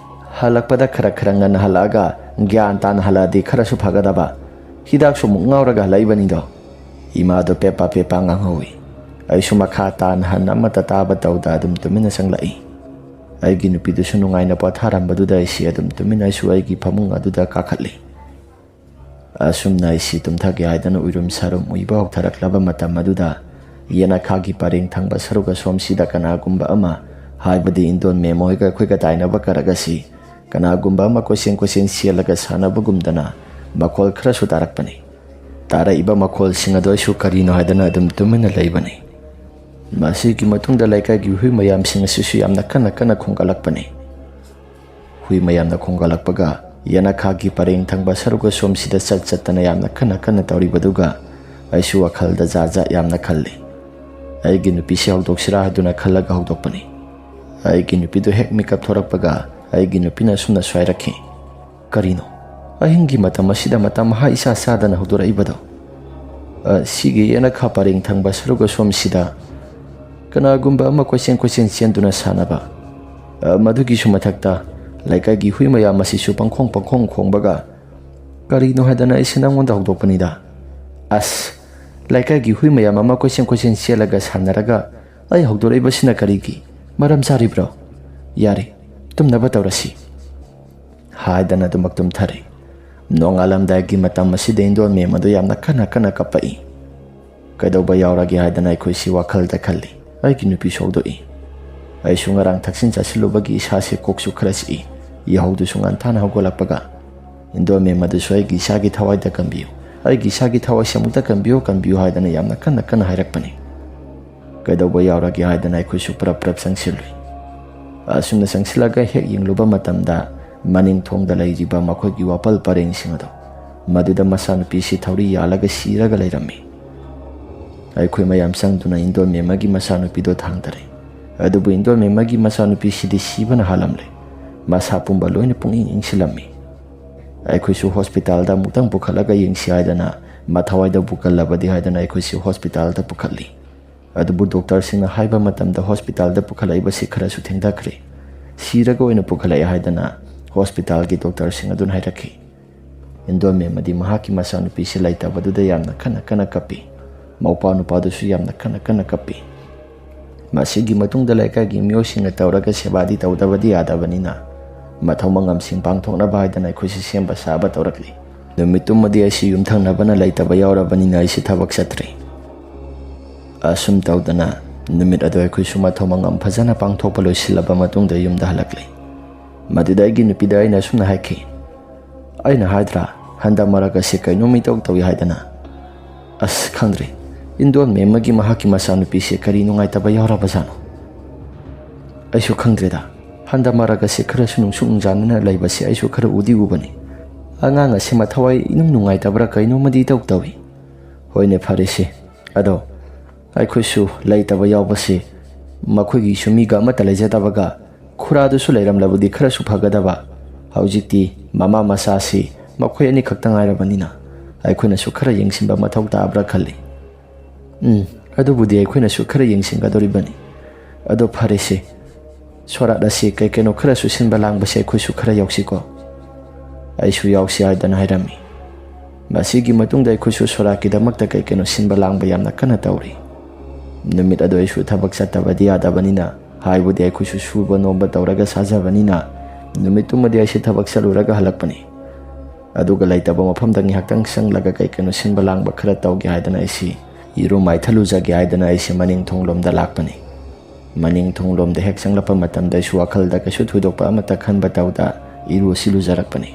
ꯍꯜꯂꯛꯄꯗ ꯈꯔ ꯈꯔ ꯉꯟꯅ ꯍꯜꯂꯛꯑꯒ ꯒ꯭ꯌꯥꯟ ꯇꯥꯅ ꯍꯜꯂꯛꯑꯗꯤ ꯈꯔꯁꯨ ꯐꯒꯗꯕ꯫ ꯍꯤꯗꯥꯛꯁꯨ ꯑꯃꯨꯛ ꯉꯥꯎꯔꯒ ꯍꯜꯂꯛꯏꯕꯅꯤꯗꯣ꯫" ꯏꯃꯥꯗꯣ ꯄꯦꯄꯥ ꯄꯦꯄꯥ ꯉꯥꯡꯍꯧꯏ꯫ ꯑꯩꯁꯨ ꯃꯈꯥ ꯇꯥꯅ ꯍꯟꯅ ꯑꯃꯠꯇ ꯇꯥꯕ ꯇꯧꯗ ꯑꯗꯨꯝ ꯇꯨꯃꯤꯟꯅ ꯆꯪꯂꯛꯏ꯫ ꯑꯩꯒꯤ ꯅꯨꯄꯤꯗꯨꯁꯨ ꯅꯨꯡꯉꯥꯏꯅ ꯄꯣꯊꯥꯔꯝꯕꯗꯨꯗ ꯑꯩꯁꯤ ꯑꯗꯨꯝ ꯇꯨꯃꯤꯟꯅ ꯑꯩꯁꯨ ꯑꯩꯒꯤ ꯐꯃꯨꯡ ꯑꯗꯨꯗ ꯀꯥꯈꯠꯂꯤ꯫ ꯑꯁꯨꯝꯅ ꯑꯩꯁꯤ ꯇꯨꯝꯊꯒꯦ ꯍꯥꯏꯗꯅ ꯎꯏꯔꯨꯝ ꯁꯥꯔꯨꯝ ꯎꯏꯕ ꯍꯧꯊꯔꯛꯂꯕ ꯃꯇꯝ ꯑꯗꯨꯗ ꯌꯦꯅꯈꯥꯒꯤ ꯄꯔꯦꯡ ꯊꯪꯕ ꯁꯔꯨꯛ ꯑꯁꯣꯝꯁꯤꯗ ꯀꯅꯥꯒꯨꯝꯕ ꯑꯃ, ꯍꯥꯏꯕꯗꯤ ꯏꯟꯗꯣꯟ ꯃꯦꯝ ꯍꯣꯏꯒ ꯑꯩꯈꯣꯏꯒ ꯇꯥꯏꯅꯕ ꯀꯔꯛ ꯑꯁꯤ ꯀꯅꯥꯒꯨꯝꯕ ꯑꯃ ꯀꯣꯏꯆꯦꯟ ꯀꯣꯏꯆꯦꯟ ꯆꯦꯜꯂꯒ ꯁꯥꯟꯅꯕꯒꯨꯝꯗꯅ ꯃꯈꯣꯜ ꯈꯔꯁꯨ ꯇꯥꯔꯛꯄꯅꯤ꯫ ꯇꯥꯔꯛꯏꯕ ꯃꯈꯣꯜꯁꯤꯡ ꯑꯗꯨ ꯑꯩꯁꯨ ꯀꯔꯤꯅꯣ ꯍꯥꯏꯗꯅ ꯑꯗꯨꯝ ꯇꯨꯃꯤꯟꯅ ꯂꯩꯕꯅꯤ꯫ ꯃꯁꯤꯒꯤ ꯃꯇꯨꯡꯗ ꯂꯩꯀꯥꯏꯒꯤ ꯍꯨꯏ ꯃꯌꯥꯝꯁꯤꯡ ꯑꯁꯤꯁꯨ ꯌꯥꯝꯅ ꯀꯟꯅ ꯀꯟꯅ ꯈꯣꯡꯒꯠꯂꯛꯄꯅꯤ꯫ ꯍꯨꯏ ꯃꯌꯥꯝꯅ ꯈꯣꯡꯒꯠꯂꯛꯄꯒ ꯌꯦꯅꯈꯥꯒꯤ ꯄꯔꯦꯡ ꯊꯪꯕ ꯁꯔꯨꯛ ꯑꯁꯣꯝꯁꯤꯗ ꯆꯠ ꯆꯠꯇꯅ ꯌꯥꯝꯅ ꯀꯟꯅ ꯀꯟꯅ ꯇꯧꯔꯤꯕꯗꯨꯒ ꯑꯩꯁꯨ ꯋꯥꯈꯜꯗ ꯖꯥꯠ ꯖꯥꯠ ꯌꯥꯝꯅ ꯈꯜꯂꯤ꯫ ꯑꯩꯒꯤ ꯅꯨꯄꯤꯁꯤ ꯍꯧꯗꯣꯛꯁꯤꯔꯥ ꯍꯥꯏꯗꯨꯅ ꯈꯜꯂꯒ ꯍꯧꯗꯣꯛꯄꯅꯤ꯫ ꯑꯩꯒꯤ ꯅꯨꯄꯤꯗꯨ ꯍꯦꯛ ꯃꯤꯀꯞ ꯊꯣꯔꯛꯄꯒ ꯑꯩꯒꯤ ꯅꯨꯄꯤꯅ ꯑꯁꯨꯝꯅ ꯁ꯭ꯋꯥꯏꯔꯛꯈꯤ꯫ "ꯀꯔꯤꯅꯣ? ꯑꯍꯤꯡꯒꯤ ꯃꯇꯝ ꯑꯁꯤꯗ ꯃꯇꯝ ꯍꯥ ꯏꯆꯥ ꯆꯥꯗꯅ ꯍꯧꯗꯣꯔꯛꯏꯕꯗꯣ? ꯑ, ꯁꯤꯒꯤ ꯌꯦꯅꯈꯥ ꯄꯔꯦꯡ ꯊꯪꯕ ꯁꯔꯨꯛ ꯑꯁꯣꯝꯁꯤꯗ ꯀꯅꯥꯒꯨꯝꯕ ꯑꯃ ꯀꯣꯏꯆꯦꯟ ꯀꯣꯏꯆꯦꯟ ꯆꯦꯟꯗꯨꯅ ꯁꯥꯟꯅꯕ, ꯑ, ꯃꯗꯨꯒꯤꯁꯨ ꯃꯊꯛꯇ ꯂꯩꯀꯥꯏꯒꯤ ꯍꯨꯏ ꯃꯌꯥꯝ ꯑꯁꯤꯁꯨ ꯄꯪꯈꯣꯡ ꯄꯪꯈꯣꯡ ꯈꯣꯡꯕꯒ, ꯀꯔꯤꯅꯣ ꯍꯥꯏꯗꯅ ꯑꯩꯁꯦ ꯅꯪꯉꯣꯟꯗ ꯍꯧꯗꯣꯛꯄꯅꯤꯗ꯫ ꯑꯁ, ꯂꯩꯀꯥꯏꯒꯤ ꯍꯨꯏ ꯃꯌꯥꯝ ꯑꯃ ꯀꯣꯏꯆꯦꯟ ꯀꯣꯏꯆꯦꯟ ꯆꯦꯜꯂꯒ ꯁꯥꯟꯅꯔꯒ ꯑꯩ ꯍꯧꯗꯣꯔꯛꯏꯕꯁꯤꯅ ꯀꯔꯤꯒꯤ? ꯃꯔꯝ ꯆꯥꯔꯤꯕ꯭ꯔꯣ? ꯌꯥꯔꯦ, ꯇꯨꯝꯅꯕ ꯇꯧꯔꯁꯤ꯫ ꯍꯥꯏꯗꯅ ꯑꯗꯨꯃꯛ ꯇꯨꯝꯊꯔꯦ꯫ ꯅꯣꯡꯉꯥꯜꯂꯝꯗꯥꯏꯒꯤ ꯃꯇꯝ ꯑꯁꯤꯗ ꯏꯟꯗꯣꯟ ꯃꯦꯝ ꯑꯗꯨ ꯌꯥꯝꯅ ꯀꯟꯅ ꯀꯟꯅ ꯀꯞꯄꯛꯏ꯫ ꯀꯩꯗꯧꯕ ꯌꯥꯎꯔꯒꯦ ꯍꯥꯏꯗꯅ ꯑꯩꯈꯣꯏꯁꯤ ꯋꯥꯈꯜꯗ ꯈꯜꯂꯤ꯫ ꯑꯩꯒꯤ ꯅꯨꯄꯤ ꯁꯣꯛꯗꯣꯛꯏ꯫ ꯑꯩꯁꯨ ꯉꯔꯥꯡ ꯊꯛꯆꯤꯟ ꯆꯥꯁꯤꯜꯂꯨꯕꯒꯤ ꯏꯁꯥꯁꯦ ꯀꯣꯛꯁꯨ ꯈꯔ ꯆꯤꯛꯏ꯫ ꯌꯥꯍꯧꯗꯨꯁꯨ ꯉꯟꯊꯥꯅ ꯍꯧꯒꯠꯂꯛꯄꯒ, "ꯏꯟꯗꯣꯟ ꯃꯦꯝ ꯑꯗꯨꯁꯨ ꯑꯩꯒꯤ ꯏꯁꯥꯒꯤ ꯊꯋꯥꯏꯗ ꯀꯟꯕꯤꯌꯨ, ꯑꯩꯒꯤ ꯏꯁꯥꯒꯤ ꯊꯋꯥꯏꯁꯦ ꯑꯃꯨꯛꯇ ꯀꯟꯕꯤꯌꯨ, ꯀꯟꯕꯤꯌꯨ" ꯍꯥꯏꯗꯅ ꯌꯥꯝꯅ ꯀꯟꯅ ꯀꯟꯅ ꯍꯥꯏꯔꯛꯄꯅꯤ꯫ ꯀꯩꯗꯧꯕ ꯌꯥꯎꯔꯒꯦ ꯍꯥꯏꯗꯅ ꯑꯩꯈꯣꯏꯁꯨ ꯄ꯭ꯔꯞ ꯄ꯭ꯔꯞ ꯆꯪꯁꯤꯜꯂꯨꯏ꯫ ꯑꯁꯨꯝꯅ ꯆꯪꯁꯤꯜꯂꯒ ꯍꯦꯛ ꯌꯦꯡꯂꯨꯕ ꯃꯇꯝꯗ, ꯃꯅꯤꯡ ꯊꯣꯡꯗ ꯂꯩꯔꯤꯕ ꯃꯈꯣꯏꯒꯤ ꯋꯥꯄꯜ ꯄꯔꯦꯡꯁꯤꯡ ꯑꯗꯣ, ꯃꯗꯨꯗ ꯃꯆꯥꯅꯨꯄꯤꯁꯤ ꯊꯧꯔꯤ ꯌꯥꯜꯂꯒ ꯁꯤꯔꯒ ꯂꯩꯔꯝꯃꯤ꯫ ꯑꯩꯈꯣꯏ ꯃꯌꯥꯝ ꯆꯪꯗꯨꯅ ꯏꯟꯗꯣꯟ ꯃꯦꯝꯃꯒꯤ ꯃꯆꯥꯅꯨꯄꯤꯗꯣ ꯊꯥꯡꯗꯔꯦ꯫ ꯑꯗꯨꯕꯨ ꯏꯟꯗꯣꯟ ꯃꯦꯝꯃꯒꯤ ꯃꯆꯥꯅꯨꯄꯤꯁꯤꯗꯤ ꯁꯤꯕꯅ ꯍꯥꯜꯂꯝꯂꯦ꯫ ꯃꯁꯥ ꯄꯨꯝꯕ ꯂꯣꯏꯅ ꯄꯨꯡꯏꯪ ꯏꯪꯁꯤꯜꯂꯝꯃꯤ꯫ ꯑꯩꯈꯣꯏꯁꯨ ꯍꯣꯁꯄꯤꯇꯥꯜꯗ ꯑꯃꯨꯛꯇꯪ ꯄꯨꯈꯠꯂꯒ ꯌꯦꯡꯁꯤ ꯍꯥꯏꯗꯅ, ꯃꯊꯋꯥꯏꯗꯕꯨ ꯀꯜꯂꯕꯗꯤ ꯍꯥꯏꯗꯅ ꯑꯩꯈꯣꯏꯁꯤ ꯍꯣꯁꯄꯤꯇꯥꯜꯗ ꯄꯨꯈꯠꯂꯤ꯫ ꯑꯗꯨꯕꯨ ꯗꯣꯛꯇꯔꯁꯤꯡꯅ ꯍꯥꯏꯕ ꯃꯇꯝꯗ ꯍꯣꯁꯄꯤꯇꯥꯜꯗ ꯄꯨꯈꯠꯂꯛꯏꯕꯁꯤ ꯈꯔꯁꯨ ꯊꯦꯡꯊꯈ꯭ꯔꯦ, ꯁꯤꯔꯒ ꯑꯣꯏꯅ ꯄꯨꯈꯠꯂꯛꯑꯦ ꯍꯥꯏꯗꯅ ꯍꯣꯁꯄꯤꯇꯥꯜꯒꯤ ꯗꯣꯛꯇꯔꯁꯤꯡ ꯑꯗꯨꯅ ꯍꯥꯏꯔꯛꯈꯤ꯫ ꯏꯟꯗꯣꯟ ꯃꯦꯝ ꯑꯗꯤ ꯃꯍꯥꯛꯀꯤ ꯃꯆꯥꯅꯨꯄꯤꯁꯤ ꯂꯩꯇꯕꯗꯨꯗ ꯌꯥꯝꯅ ꯀꯟꯅ ꯀꯟꯅ ꯀꯞꯄꯤ꯫ ꯃꯧꯄꯥ ꯅꯨꯄꯥꯗꯨꯁꯨ ꯌꯥꯝꯅ ꯀꯟꯅ ꯀꯟꯅ ꯀꯞꯄꯤ꯫ ꯃꯁꯤꯒꯤ ꯃꯇꯨꯡꯗ ꯂꯩꯀꯥꯏꯒꯤ ꯃꯤꯑꯣꯏꯁꯤꯡꯅ ꯇꯧꯔꯒ ꯁꯦꯕꯥꯗꯤ ꯇꯧꯗꯕꯗꯤ ꯌꯥꯗꯕꯅꯤꯅ, ꯃꯊꯧ ꯃꯉꯝꯁꯤꯡ ꯄꯥꯡꯊꯣꯛꯅꯕ ꯍꯥꯏꯗꯅ ꯑꯩꯈꯣꯏꯁꯤ ꯁꯦꯝꯕ ꯁꯥꯕ ꯇꯧꯔꯛꯂꯤ꯫ ꯅꯨꯃꯤꯠꯇꯨꯃꯗꯤ ꯑꯩꯁꯤ ꯌꯨꯝꯊꯪꯅꯕꯅ ꯂꯩꯇꯕ ꯌꯥꯎꯔꯕꯅꯤꯅ ꯑꯩꯁꯤ ꯊꯕꯛ ꯆꯠꯇ꯭ꯔꯦ꯫ ꯑꯁꯨꯝ ꯇꯧꯗꯅ ꯅꯨꯃꯤꯠ ꯑꯗꯨ ꯑꯩꯈꯣꯏꯁꯨ ꯃꯊꯧ ꯃꯉꯝ ꯐꯖꯅ ꯄꯥꯡꯊꯣꯛꯄ ꯂꯣꯏꯁꯤꯜꯂꯕ ꯃꯇꯨꯡꯗ ꯌꯨꯝꯗ ꯍꯜꯂꯛꯂꯤ꯫ ꯃꯗꯨꯗ ꯑꯩꯒꯤ ꯅꯨꯄꯤꯗ ꯑꯩꯅ ꯑꯁꯨꯝꯅ ꯍꯥꯏꯈꯤ, "ꯑꯩꯅ ꯍꯥꯏꯗ꯭ꯔꯥ, ꯍꯟꯗꯛ ꯃꯔꯛ ꯑꯁꯤ ꯀꯩꯅꯣꯝ ꯏꯇꯧ ꯇꯧꯏ ꯍꯥꯏꯗꯅ? ꯑꯁ, ꯈꯪꯗ꯭ꯔꯦ, ꯏꯟꯗꯣꯟ ꯃꯦꯝꯃꯒꯤ ꯃꯍꯥꯛꯀꯤ ꯃꯆꯥꯅꯨꯄꯤꯁꯦ ꯀꯔꯤ ꯅꯨꯡꯉꯥꯏꯇꯕ ꯌꯥꯎꯔꯕꯖꯥꯠꯅꯣ? ꯑꯩꯁꯨ ꯈꯪꯗ꯭ꯔꯦꯗ꯫ ꯍꯟꯗꯛ ꯃꯔꯛ ꯑꯁꯤ ꯈꯔꯁꯨ ꯅꯨꯡꯁꯨꯛ ꯅꯨꯡꯖꯥꯅꯅ ꯂꯩꯕꯁꯦ ꯑꯩꯁꯨ ꯈꯔ ꯎꯗꯤ ꯎꯕꯅꯤ꯫ ꯑꯉꯥꯡ ꯑꯁꯤ ꯃꯊꯋꯥꯏ ꯏꯅꯨꯡ ꯅꯨꯡꯉꯥꯏꯇꯕ꯭ꯔꯥ ꯀꯩꯅꯣꯝꯃꯗꯤ ꯏꯇꯧ ꯇꯧꯏ꯫ ꯍꯣꯏꯅꯦ, ꯐꯔꯦꯁꯦ꯫ ꯑꯗꯣ ꯑꯩꯈꯣꯏꯁꯨ ꯂꯩꯇꯕ ꯌꯥꯎꯕꯁꯦ, ꯃꯈꯣꯏꯒꯤꯁꯨ ꯃꯤꯒ ꯑꯃꯠꯇ ꯂꯩꯖꯗꯕꯒ, ꯈꯨꯔꯥꯗꯨꯁꯨ ꯂꯩꯔꯝꯂꯕꯗꯤ ꯈꯔꯁꯨ ꯐꯒꯗꯕ꯫ ꯍꯧꯖꯤꯛꯇꯤ ꯃꯃꯥ ꯃꯆꯥꯁꯤ ꯃꯈꯣꯏ ꯑꯅꯤꯈꯛꯇ ꯉꯥꯏꯔꯕꯅꯤꯅ ꯑꯩꯈꯣꯏꯅꯁꯨ ꯈꯔ ꯌꯦꯡꯁꯤꯟꯕ ꯃꯊꯧ ꯇꯥꯕ꯭ꯔꯥ ꯈꯜꯂꯤ꯫ ꯎꯝ, ꯑꯗꯨꯕꯨꯗꯤ ꯑꯩꯈꯣꯏꯅꯁꯨ ꯈꯔ ꯌꯦꯡꯁꯤꯟꯒꯗꯧꯔꯤꯕꯅꯤ꯫ ꯑꯗꯣ ꯐꯔꯦꯁꯦ, ꯁꯣꯔꯥꯠ ꯑꯁꯤ ꯀꯩ ꯀꯩꯅꯣ ꯈꯔꯁꯨ ꯁꯤꯟꯕ ꯂꯥꯡꯕꯁꯦ ꯑꯩꯈꯣꯏꯁꯨ ꯈꯔ ꯌꯥꯎꯁꯤꯀꯣ꯫ ꯑꯩꯁꯨ ꯌꯥꯎꯁꯤ ꯍꯥꯏꯗꯅ ꯍꯥꯏꯔꯝꯃꯤ꯫ ꯃꯁꯤꯒꯤ ꯃꯇꯨꯡꯗ ꯑꯩꯈꯣꯏꯁꯨ ꯁꯣꯔꯥꯠꯀꯤꯗꯃꯛꯇ ꯀꯩ ꯀꯩꯅꯣ ꯁꯤꯟꯕ ꯂꯥꯡꯕ ꯌꯥꯝꯅ ꯀꯟꯅ ꯇꯧꯔꯤ꯫ ꯅꯨꯃꯤꯠ ꯑꯗꯨ ꯑꯩꯁꯨ ꯊꯕꯛ ꯆꯠꯇꯕꯗꯤ ꯌꯥꯗꯕꯅꯤꯅ, ꯍꯥꯏꯕꯗꯤ ꯑꯩꯈꯣꯏꯁꯨ ꯁꯨꯕ ꯅꯣꯝꯕ ꯇꯧꯔꯒ ꯆꯥꯖꯕꯅꯤꯅ, ꯅꯨꯃꯤꯠꯇꯨꯃꯗꯤ ꯑꯩꯁꯦ ꯊꯕꯛ ꯆꯠꯂꯨꯔꯒ ꯍꯜꯂꯛꯄꯅꯤ꯫ ꯑꯗꯨꯒ ꯂꯩꯇꯕ ꯃꯐꯝꯗ ꯉꯥꯏꯍꯥꯛꯇꯪ ꯆꯪꯂꯒ ꯀꯩ ꯀꯩꯅꯣ ꯁꯤꯟꯕ ꯂꯥꯡꯕ ꯈꯔ ꯇꯧꯒꯦ ꯍꯥꯏꯗꯅ ꯑꯩꯁꯤ ꯏꯔꯨ ꯃꯥꯏꯊꯜꯂꯨꯖꯒꯦ ꯍꯥꯏꯗꯅ ꯑꯩꯁꯦ ꯃꯅꯤꯡ ꯊꯣꯡꯂꯣꯝꯗ ꯂꯥꯛꯄꯅꯤ꯫ ꯃꯅꯤꯡ ꯊꯣꯡꯂꯣꯝꯗ ꯍꯦꯛ ꯆꯪꯂꯛꯄ ꯃꯇꯝꯗ ꯑꯩꯁꯨ ꯋꯥꯈꯜꯗ ꯀꯩꯁꯨ ꯊꯣꯏꯗꯣꯛꯄ ꯑꯃꯠꯇ ꯈꯟꯕ ꯇꯧꯗ ꯏꯔꯨ ꯑꯁꯤ ꯂꯨꯖꯔꯛꯄꯅꯤ꯫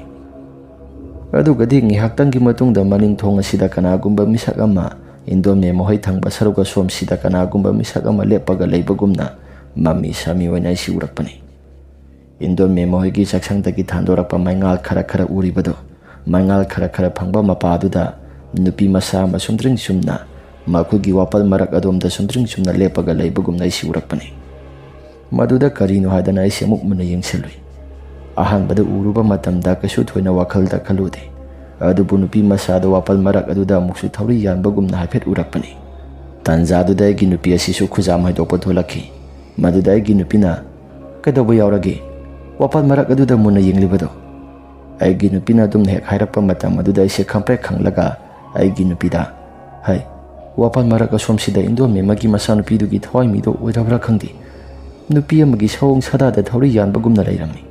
ꯑꯗꯨꯒꯗꯤ ꯉꯥꯏꯍꯥꯛꯇꯪꯒꯤ ꯃꯇꯨꯡꯗ ꯃꯅꯤꯡ ꯊꯣꯡ ꯑꯁꯤꯗ ꯀꯅꯥꯒꯨꯝꯕ ꯃꯤꯁꯛ ꯑꯃ, ꯏꯟꯗꯣꯟ ꯃꯦꯝ ꯃꯈꯣꯏ ꯊꯪꯕ ꯁꯔꯨꯛ ꯑꯁꯣꯝꯁꯤꯗ ꯀꯅꯥꯒꯨꯝꯕ ꯃꯤꯁꯛ ꯑꯃ ꯂꯦꯞꯄꯒ ꯂꯩꯕꯒꯨꯝꯅ ꯃꯃꯤ ꯁꯥꯃꯤ ꯑꯣꯏꯅ ꯑꯩꯁꯤ ꯎꯔꯛꯄꯅꯤ꯫ ꯏꯟꯗꯣꯟ ꯃꯦꯝ ꯃꯈꯣꯏꯒꯤ ꯆꯥꯛꯁꯪꯗꯒꯤ ꯊꯥꯟꯗꯣꯔꯛꯄ ꯃꯩꯉꯥꯜ ꯈꯔ ꯈꯔ ꯎꯔꯤꯕꯗꯨ, ꯃꯩꯉꯥꯜ ꯈꯔ ꯈꯔ ꯐꯪꯕ ꯃꯄꯥꯗꯨꯗ ꯅꯨꯄꯤ ꯃꯆꯥ ꯑꯃ ꯁꯨꯝꯗ꯭ꯔꯤꯡ ꯆꯨꯝꯅ ꯃꯈꯣꯏꯒꯤ ꯋꯥꯄꯜ ꯃꯔꯛ ꯑꯗꯣꯝꯗ ꯁꯨꯝꯗ꯭ꯔꯤꯡ ꯆꯨꯝꯅ ꯂꯦꯞꯄꯒ ꯂꯩꯕꯒꯨꯝꯅ ꯑꯩꯁꯤ ꯎꯔꯛꯄꯅꯤ꯫ ꯃꯗꯨꯗ ꯀꯔꯤꯅꯣ ꯍꯥꯏꯗꯅ ꯑꯩꯁꯦ ꯑꯃꯨꯛ ꯃꯨꯟꯅ ꯌꯦꯡꯁꯤꯜꯂꯨꯏ꯫ ꯑꯍꯥꯟꯕꯗ ꯎꯔꯨꯕ ꯃꯇꯝꯗ ꯀꯩꯁꯨ ꯊꯣꯏꯅ ꯋꯥꯈꯜꯗ ꯈꯜꯂꯨꯗꯦ, ꯑꯗꯨꯕꯨ ꯅꯨꯄꯤ ꯃꯆꯥꯗꯨ ꯋꯥꯄꯜ ꯃꯔꯛ ꯑꯗꯨꯗ ꯑꯃꯨꯛꯁꯨ ꯊꯧꯔꯤ ꯌꯥꯟꯕꯒꯨꯝꯅ ꯍꯥꯏꯐꯦꯠ ꯎꯔꯛꯄꯅꯤ꯫ ꯇꯥꯟꯖꯥꯗꯨꯗ ꯑꯩꯒꯤ ꯅꯨꯄꯤ ꯑꯁꯤꯁꯨ ꯈꯨꯖꯥꯝ ꯍꯩꯗꯣꯛꯄ ꯊꯣꯛꯂꯛꯈꯤ꯫ ꯃꯗꯨꯗ ꯑꯩꯒꯤ ꯅꯨꯄꯤꯅ, "ꯀꯩꯗꯧꯕ ꯌꯥꯎꯔꯒꯦ? ꯋꯥꯄꯜ ꯃꯔꯛ ꯑꯗꯨꯗ ꯃꯨꯟꯅ ꯌꯦꯡꯂꯤꯕꯗꯣ?" ꯑꯩꯒꯤ ꯅꯨꯄꯤꯅ ꯑꯗꯨꯝꯅ ꯍꯦꯛ ꯍꯥꯏꯔꯛꯄ ꯃꯇꯝ ꯑꯗꯨꯗ ꯑꯩꯁꯦ ꯈꯪꯄ꯭ꯔꯦꯛ ꯈꯪꯂꯒ ꯑꯩꯒꯤ ꯅꯨꯄꯤꯗ, "ꯍꯩ, ꯋꯥꯄꯜ ꯃꯔꯛ ꯑꯁꯣꯝꯁꯤꯗ ꯏꯟꯗꯣꯟ ꯃꯦꯝ ꯑꯃꯒꯤ ꯃꯆꯥꯅꯨꯄꯤꯗꯨꯒꯤ ꯊꯋꯥꯏ ꯃꯤꯗꯣ ꯑꯣꯏꯔꯕ꯭ꯔꯥ ꯈꯪꯗꯦ꯫ ꯅꯨꯄꯤ ꯑꯃꯒꯤ ꯁꯑꯣꯡ ꯁꯥꯗꯥꯗ ꯊꯧꯔꯤ ꯌꯥꯟꯕꯒꯨꯝꯅ ꯂꯩꯔꯝꯃꯤ"꯫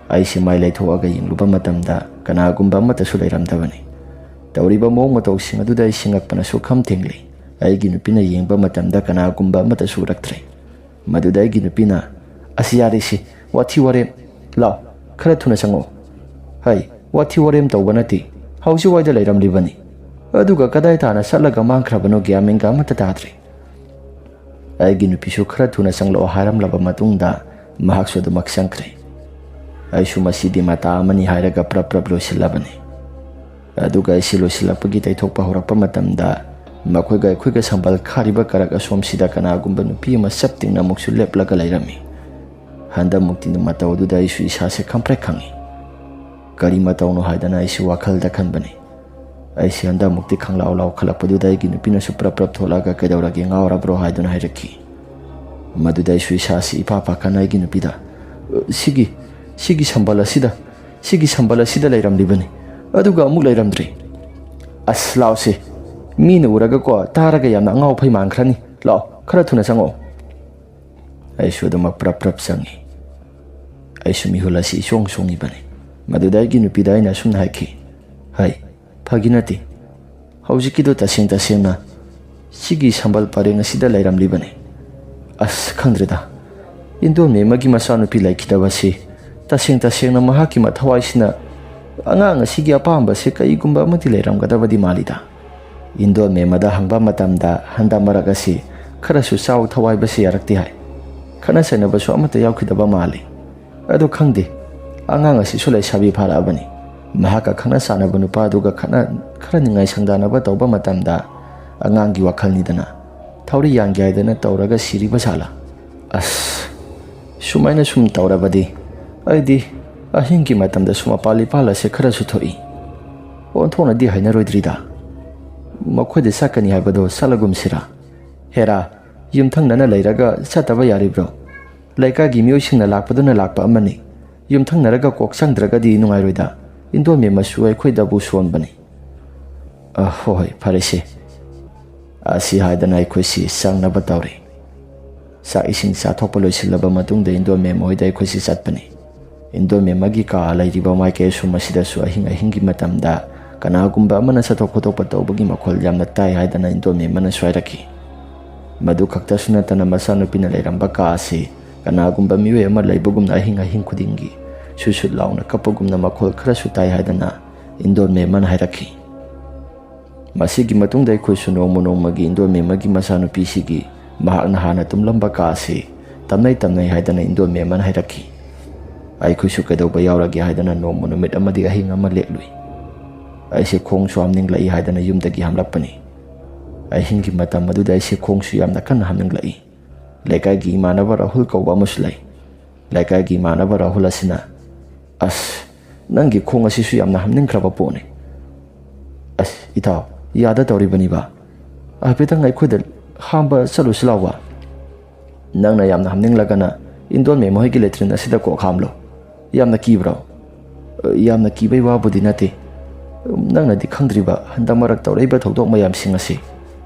ꯑꯩꯁꯦ ꯃꯥꯏ ꯂꯩꯊꯣꯛꯑꯒ ꯌꯦꯡꯂꯨꯕ ꯃꯇꯝꯗ ꯀꯅꯥꯒꯨꯝꯕ ꯑꯃꯠꯇꯁꯨ ꯂꯩꯔꯝꯗꯕꯅꯤ꯫ ꯇꯧꯔꯤꯕ ꯃꯑꯣꯡ ꯃꯇꯧꯁꯤꯡ ꯑꯗꯨꯗ ꯑꯩꯁꯦ ꯉꯛꯄꯅ ꯁꯨꯛꯈꯝ ꯊꯦꯡꯂꯤ꯫ ꯑꯩꯒꯤ ꯅꯨꯄꯤꯅ ꯌꯦꯡꯕ ꯃꯇꯝꯗ ꯀꯅꯥꯒꯨꯝꯕ ꯑꯃꯠꯇꯁꯨ ꯎꯔꯛꯇ꯭ꯔꯦ꯫ ꯃꯗꯨꯗ ꯑꯩꯒꯤ ꯅꯨꯄꯤꯅ, "ꯑꯁ, ꯌꯥꯔꯦꯁꯤ, ꯋꯥꯊꯤ ꯋꯥꯔꯦꯝ꯫ ꯂꯥꯎ, ꯈꯔ ꯊꯨꯅ ꯆꯪꯉꯛꯑꯣ꯫ ꯍꯩ, ꯋꯥꯊꯤ ꯋꯥꯔꯦꯝ ꯇꯧꯕ ꯅꯠꯇꯦ꯫ ꯍꯧꯖꯤꯛ ꯋꯥꯏꯗ ꯂꯩꯔꯝꯂꯤꯕꯅꯤ꯫ ꯑꯗꯨꯒ ꯀꯗꯥꯏ ꯇꯥꯅ ꯆꯠꯂꯒ ꯃꯥꯡꯈ꯭ꯔꯕꯅꯣ ꯒ꯭ꯌꯥꯟ ꯃꯦꯟꯒ ꯑꯃꯠꯇ ꯇꯥꯗ꯭ꯔꯦ"꯫ ꯑꯩꯒꯤ ꯅꯨꯄꯤꯁꯨ ꯈꯔ ꯊꯨꯅ ꯆꯪꯂꯛꯑꯣ ꯍꯥꯏꯔꯝꯂꯕ ꯃꯇꯨꯡꯗ ꯃꯍꯥꯛꯁꯨ ꯑꯗꯨꯃꯛ ꯆꯪꯈ꯭ꯔꯦ꯫ ꯑꯩꯁꯨ ꯃꯁꯤꯗꯤ ꯃꯇꯥ ꯑꯃꯅꯤ ꯍꯥꯏꯔꯒ ꯄ꯭ꯔꯞ ꯄ꯭ꯔꯞ ꯂꯣꯏꯁꯤꯜꯂꯕꯅꯤ꯫ ꯑꯗꯨꯒ ꯑꯩꯁꯤ ꯂꯣꯏꯁꯤꯜꯂꯛꯄꯒꯤ ꯇꯩꯊꯣꯛꯄ ꯍꯧꯔꯛꯄ ꯃꯇꯝꯗ ꯃꯈꯣꯏꯒ ꯑꯩꯈꯣꯏꯒ ꯁꯝꯕꯜ ꯈꯥꯔꯤꯕ ꯀꯔꯛ ꯑꯁꯣꯝꯁꯤꯗ ꯀꯅꯥꯒꯨꯝꯕ ꯅꯨꯄꯤ ꯑꯃ ꯆꯞ ꯇꯤꯡꯅ ꯑꯃꯨꯛꯁꯨ ꯂꯦꯞꯂꯒ ꯂꯩꯔꯝꯃꯤ꯫ ꯍꯟꯗꯛꯃꯨꯛꯇꯤ ꯃꯇꯧ ꯑꯗꯨꯗ ꯑꯩꯁꯨ ꯏꯁꯥꯁꯦ ꯈꯪꯄ꯭ꯔꯦꯛ ꯈꯪꯉꯤ꯫ ꯀꯔꯤ ꯃꯇꯧꯅꯣ ꯍꯥꯏꯗꯅ ꯑꯩꯁꯨ ꯋꯥꯈꯜꯗ ꯈꯟꯕꯅꯤ꯫ ꯑꯩꯁꯦ ꯍꯟꯗꯛꯃꯨꯛꯇꯤ ꯈꯪꯂꯥꯎ ꯂꯥꯎꯈꯠꯂꯛꯄꯗꯨꯗ ꯑꯩꯒꯤ ꯅꯨꯄꯤꯅꯁꯨ ꯄ꯭ꯔꯞ ꯄ꯭ꯔꯞ ꯊꯣꯛꯂꯛꯑꯒ "ꯀꯩꯗꯧꯔꯒꯦ, ꯉꯥꯎꯔꯕ꯭ꯔꯣ?" ꯍꯥꯏꯗꯨꯅ ꯍꯥꯏꯔꯛꯈꯤ꯫ ꯃꯗꯨꯗ ꯑꯩꯁꯨ ꯏꯁꯥꯁꯤ ꯏꯐꯥ ꯐꯥꯈꯠꯅ ꯑꯩꯒꯤ ꯅꯨꯄꯤꯗ, "ꯁꯤꯒꯤ, ꯁꯤꯒꯤ ꯁꯝꯕꯜ ꯑꯁꯤꯗ, ꯁꯤꯒꯤ ꯁꯝꯕꯜ ꯑꯁꯤꯗ ꯂꯩꯔꯝꯂꯤꯕꯅꯤ, ꯑꯗꯨꯒ ꯑꯃꯨꯛ ꯂꯩꯔꯝꯗ꯭ꯔꯦ꯫ ꯑꯁ, ꯂꯥꯎꯁꯦ, ꯃꯤꯅ ꯎꯔꯒꯀꯣ, ꯇꯥꯔꯒ ꯌꯥꯝꯅ ꯑꯉꯥꯎ ꯑꯐꯩ ꯃꯥꯟꯈ꯭ꯔꯅꯤ꯫ ꯂꯥꯛꯑꯣ, ꯈꯔ ꯊꯨꯅ ꯆꯪꯉꯛꯑꯣ"꯫ ꯑꯩꯁꯨ ꯑꯗꯨꯃꯛ ꯄ꯭ꯔꯞ ꯄ꯭ꯔꯞ ꯆꯪꯉꯤ꯫ ꯑꯩꯁꯨ ꯃꯤꯍꯨꯜ ꯑꯁꯤ ꯏꯆꯣꯡ ꯆꯣꯡꯉꯤꯕꯅꯤ꯫ ꯃꯗꯨꯗ ꯑꯩꯒꯤ ꯅꯨꯄꯤꯗ ꯑꯩꯅ ꯑꯁꯨꯝꯅ ꯍꯥꯏꯈꯤ, "ꯍꯩ, ꯐꯥꯒꯤ ꯅꯠꯇꯦ꯫ ꯍꯧꯖꯤꯛꯀꯤꯗꯣ ꯇꯁꯦꯡ ꯇꯁꯦꯡꯅ ꯁꯤꯒꯤ ꯁꯝꯕꯜ ꯄꯔꯦꯡ ꯑꯁꯤꯗ ꯂꯩꯔꯝꯂꯤꯕꯅꯤ꯫ ꯑꯁ, ꯈꯪꯗ꯭ꯔꯦꯗ꯫ ꯏꯟꯗꯣꯟ ꯃꯦꯝꯃꯒꯤ ꯃꯆꯥꯅꯨꯄꯤ ꯂꯩꯈꯤꯗꯕꯁꯤ ꯇꯁꯦꯡ ꯇꯁꯦꯡꯅ ꯃꯍꯥꯛꯀꯤ ꯃꯊꯋꯥꯏꯁꯤꯅ ꯑꯉꯥꯡ ꯑꯁꯤꯒꯤ ꯑꯄꯥꯝꯕꯁꯦ ꯀꯔꯤꯒꯨꯝꯕ ꯑꯃꯗꯤ ꯂꯩꯔꯝꯒꯗꯕꯗꯤ ꯃꯥꯜꯂꯤꯗ"꯫ ꯏꯟꯗꯣꯟ ꯃꯦꯝꯃꯗ ꯍꯪꯕ ꯃꯇꯝꯗ ꯍꯟꯗꯛ ꯃꯔꯛ ꯑꯁꯤ ꯈꯔꯁꯨ ꯆꯥꯎ ꯊꯋꯥꯏꯕꯁꯤ ꯌꯥꯔꯛꯇꯦ ꯍꯥꯏ꯫ ꯈꯠꯅ ꯆꯩꯅꯕꯁꯨ ꯑꯃꯠꯇ ꯌꯥꯎꯈꯤꯗꯕ ꯃꯥꯜꯂꯤ꯫ ꯑꯗꯣ ꯈꯪꯗꯦ, ꯑꯉꯥꯡ ꯑꯁꯤꯁꯨ ꯂꯩꯁꯥꯕꯤ ꯐꯥꯔꯛꯑꯕꯅꯤ꯫ ꯃꯍꯥꯛꯀ ꯈꯪꯅ ꯆꯥꯟꯅꯕ ꯅꯨꯄꯥꯗꯨꯒ ꯈꯠꯅ, ꯈꯔ ꯅꯤꯡꯉꯥꯏ ꯁꯪꯗꯥꯅꯕ ꯇꯧꯕ ꯃꯇꯝꯗ ꯑꯉꯥꯡꯒꯤ ꯋꯥꯈꯜꯅꯤꯗꯅ, ꯊꯧꯔꯤ ꯌꯥꯟꯒꯦ ꯍꯥꯏꯗꯅ ꯇꯧꯔꯒ ꯁꯤꯔꯤꯕ ꯖꯥꯠꯂꯥ? ꯑꯁ, ꯁꯨꯃꯥꯏꯅ ꯁꯨꯝ ꯇꯧꯔꯕꯗꯤ ꯑꯩꯗꯤ ꯑꯍꯤꯡꯒꯤ ꯃꯇꯝꯗꯁꯨ ꯃꯄꯥꯜ ꯏꯄꯥꯜ ꯑꯁꯦ ꯈꯔꯁꯨ ꯊꯣꯛꯏ꯫ ꯑꯣꯟꯊꯣꯛꯅꯗꯤ ꯍꯩꯅꯔꯣꯏꯗ꯭ꯔꯤꯗ꯫ ꯃꯈꯣꯏꯗ ꯆꯠꯀꯅꯤ ꯍꯥꯏꯕꯗꯣ ꯆꯠꯂꯒꯨꯝꯁꯤꯔꯥ? ꯍꯦꯔꯥ, ꯌꯨꯝꯊꯪꯅꯅ ꯂꯩꯔꯒ ꯆꯠꯇꯕ ꯌꯥꯔꯤꯕ꯭ꯔꯣ? ꯂꯩꯀꯥꯏꯒꯤ ꯃꯤꯑꯣꯏꯁꯤꯡꯅ ꯂꯥꯛꯄꯗꯨꯅ ꯂꯥꯛꯄ ꯑꯃꯅꯤ꯫ ꯌꯨꯝꯊꯪꯅꯔꯒ ꯀꯣꯛ ꯆꯪꯗ꯭ꯔꯒꯗꯤ ꯅꯨꯡꯉꯥꯏꯔꯣꯏꯗ꯫ ꯏꯟꯗꯣꯟ ꯃꯦꯝꯃꯁꯨ ꯑꯩꯈꯣꯏꯗꯕꯨ ꯁꯣꯟꯕꯅꯤ꯫ ꯑ, ꯍꯣꯏ, ꯍꯣꯏ, ꯐꯔꯦꯁꯦ꯫ ꯑꯁꯤ ꯍꯥꯏꯗꯅ ꯑꯩꯈꯣꯏꯁꯤ ꯆꯪꯅꯕ ꯇꯧꯔꯦ꯫ ꯆꯥꯛ ꯏꯁꯤꯡ ꯆꯥꯊꯣꯛꯄ ꯂꯣꯏꯁꯤꯜꯂꯕ ꯃꯇꯨꯡꯗ ꯏꯟꯗꯣꯟ ꯃꯦꯝ ꯍꯣꯏꯗ ꯑꯩꯈꯣꯏꯁꯤ ꯆꯠꯄꯅꯤ꯫ ꯏꯟꯗꯣꯟ ꯃꯦꯝꯃꯒꯤ ꯀꯥ ꯂꯩꯔꯤꯕ ꯃꯥꯏꯀꯩ ꯑꯁꯨꯝ ꯑꯁꯤꯗꯁꯨ ꯑꯍꯤꯡ ꯑꯍꯤꯡꯒꯤ ꯃꯇꯝꯗ ꯀꯅꯥꯒꯨꯝꯕ ꯑꯃꯅ ꯆꯠꯊꯣꯛ ꯈꯣꯠꯇꯣꯛꯄ ꯇꯧꯕꯒꯤ ꯃꯈꯣꯜ ꯌꯥꯝꯅ ꯇꯥꯏ ꯍꯥꯏꯗꯅ ꯏꯟꯗꯣꯟ ꯃꯦꯝꯃꯅꯁꯨ ꯍꯥꯏꯔꯛꯈꯤ꯫ ꯃꯗꯨ ꯈꯛꯇꯁꯨ ꯅꯠꯇꯅ ꯃꯆꯥꯅꯨꯄꯤꯅ ꯂꯩꯔꯝꯕ ꯀꯥ ꯑꯁꯤ ꯀꯅꯥꯒꯨꯝꯕ ꯃꯤꯑꯣꯏ ꯑꯃ ꯂꯩꯕꯒꯨꯝꯅ ꯑꯍꯤꯡ ꯑꯍꯤꯡ ꯈꯨꯗꯤꯡꯒꯤ ꯁꯨꯠ ꯁꯨꯠ ꯂꯥꯎꯅ ꯀꯞꯄꯒꯨꯝꯅ ꯃꯈꯣꯜ ꯈꯔꯁꯨ ꯇꯥꯏ ꯍꯥꯏꯗꯅ ꯏꯟꯗꯣꯟ ꯃꯦꯝꯃꯅ ꯍꯥꯏꯔꯛꯈꯤ꯫ ꯃꯁꯤꯒꯤ ꯃꯇꯨꯡꯗ ꯑꯩꯈꯣꯏꯁꯨ ꯅꯣꯡꯃ ꯅꯣꯡꯃꯒꯤ ꯏꯟꯗꯣꯟ ꯃꯦꯝꯃꯒꯤ ꯃꯆꯥꯅꯨꯄꯤꯁꯤꯒꯤ ꯃꯍꯥꯛꯅ ꯍꯥꯟꯅ ꯇꯨꯝꯂꯝꯕ ꯀꯥ ꯑꯁꯤ ꯇꯝꯅꯩ ꯇꯝꯅꯩ ꯍꯥꯏꯗꯅ ꯏꯟꯗꯣꯟ ꯃꯦꯝꯃꯅ ꯍꯥꯏꯔꯛꯈꯤ꯫ ꯑꯩꯈꯣꯏꯁꯨ ꯀꯩꯗꯧꯕ ꯌꯥꯎꯔꯒꯦ ꯍꯥꯏꯗꯅ ꯅꯣꯡꯃ ꯅꯨꯃꯤꯠ ꯑꯃꯗꯤ ꯑꯍꯤꯡ ꯑꯃ ꯂꯦꯛꯂꯨꯏ꯫ ꯑꯩꯁꯦ ꯈꯣꯡꯁꯨ ꯍꯥꯝꯅꯤꯡꯂꯛꯏ ꯍꯥꯏꯗꯅ ꯌꯨꯝꯗꯒꯤ ꯍꯥꯝꯂꯛꯄꯅꯤ꯫ ꯑꯍꯤꯡꯒꯤ ꯃꯇꯝ ꯑꯗꯨꯗ ꯑꯩꯁꯦ ꯈꯣꯡꯁꯨ ꯌꯥꯝꯅ ꯀꯟꯅ ꯍꯥꯝꯅꯤꯡꯂꯛꯏ꯫ ꯂꯩꯀꯥꯏꯒꯤ ꯏꯃꯥꯟꯅꯕ ꯔꯥꯍꯨꯜ ꯀꯧꯕ ꯑꯃꯁꯨ ꯂꯩ꯫ ꯂꯩꯀꯥꯏꯒꯤ ꯏꯃꯥꯟꯅꯕ ꯔꯥꯍꯨꯜ ꯑꯁꯤꯅ, "ꯑꯁ, ꯅꯪꯒꯤ ꯈꯣꯡ ꯑꯁꯤꯁꯨ ꯌꯥꯝꯅ ꯍꯥꯝꯅꯤꯡꯈ꯭ꯔꯕ ꯄꯣꯠꯅꯤ꯫ ꯑꯁ, ꯏꯇꯥꯎ, ꯌꯥꯗ ꯇꯧꯔꯤꯕꯅꯤꯕ꯫ ꯍꯥꯏꯐꯦꯠꯇꯪ ꯑꯩꯈꯣꯏꯗ ꯍꯥꯝꯕ ꯆꯠꯂꯨꯁꯤ ꯂꯥꯎꯕ꯫ ꯅꯪꯅ ꯌꯥꯝꯅ ꯍꯥꯝꯅꯤꯡꯂꯒꯅ ꯏꯟꯗꯣꯟ ꯃꯦꯝ ꯍꯣꯏꯒꯤ ꯂꯦꯇ꯭ꯔꯤꯟ ꯑꯁꯤꯗ ꯀꯣꯛ ꯍꯥꯝꯂꯣ꯫ ꯌꯥꯝꯅ ꯀꯤꯕ꯭ꯔꯣ? ꯌꯥꯝꯅ ꯀꯤꯕꯩ ꯋꯥꯕꯨꯗꯤ ꯅꯠꯇꯦ꯫ ꯅꯪꯅꯗꯤ ꯈꯪꯗ꯭ꯔꯤꯕ ꯍꯟꯗꯛ ꯃꯔꯛ ꯇꯧꯔꯛꯏꯕ ꯊꯧꯗꯣꯛ ꯃꯌꯥꯝꯁꯤꯡ ꯑꯁꯤ꯫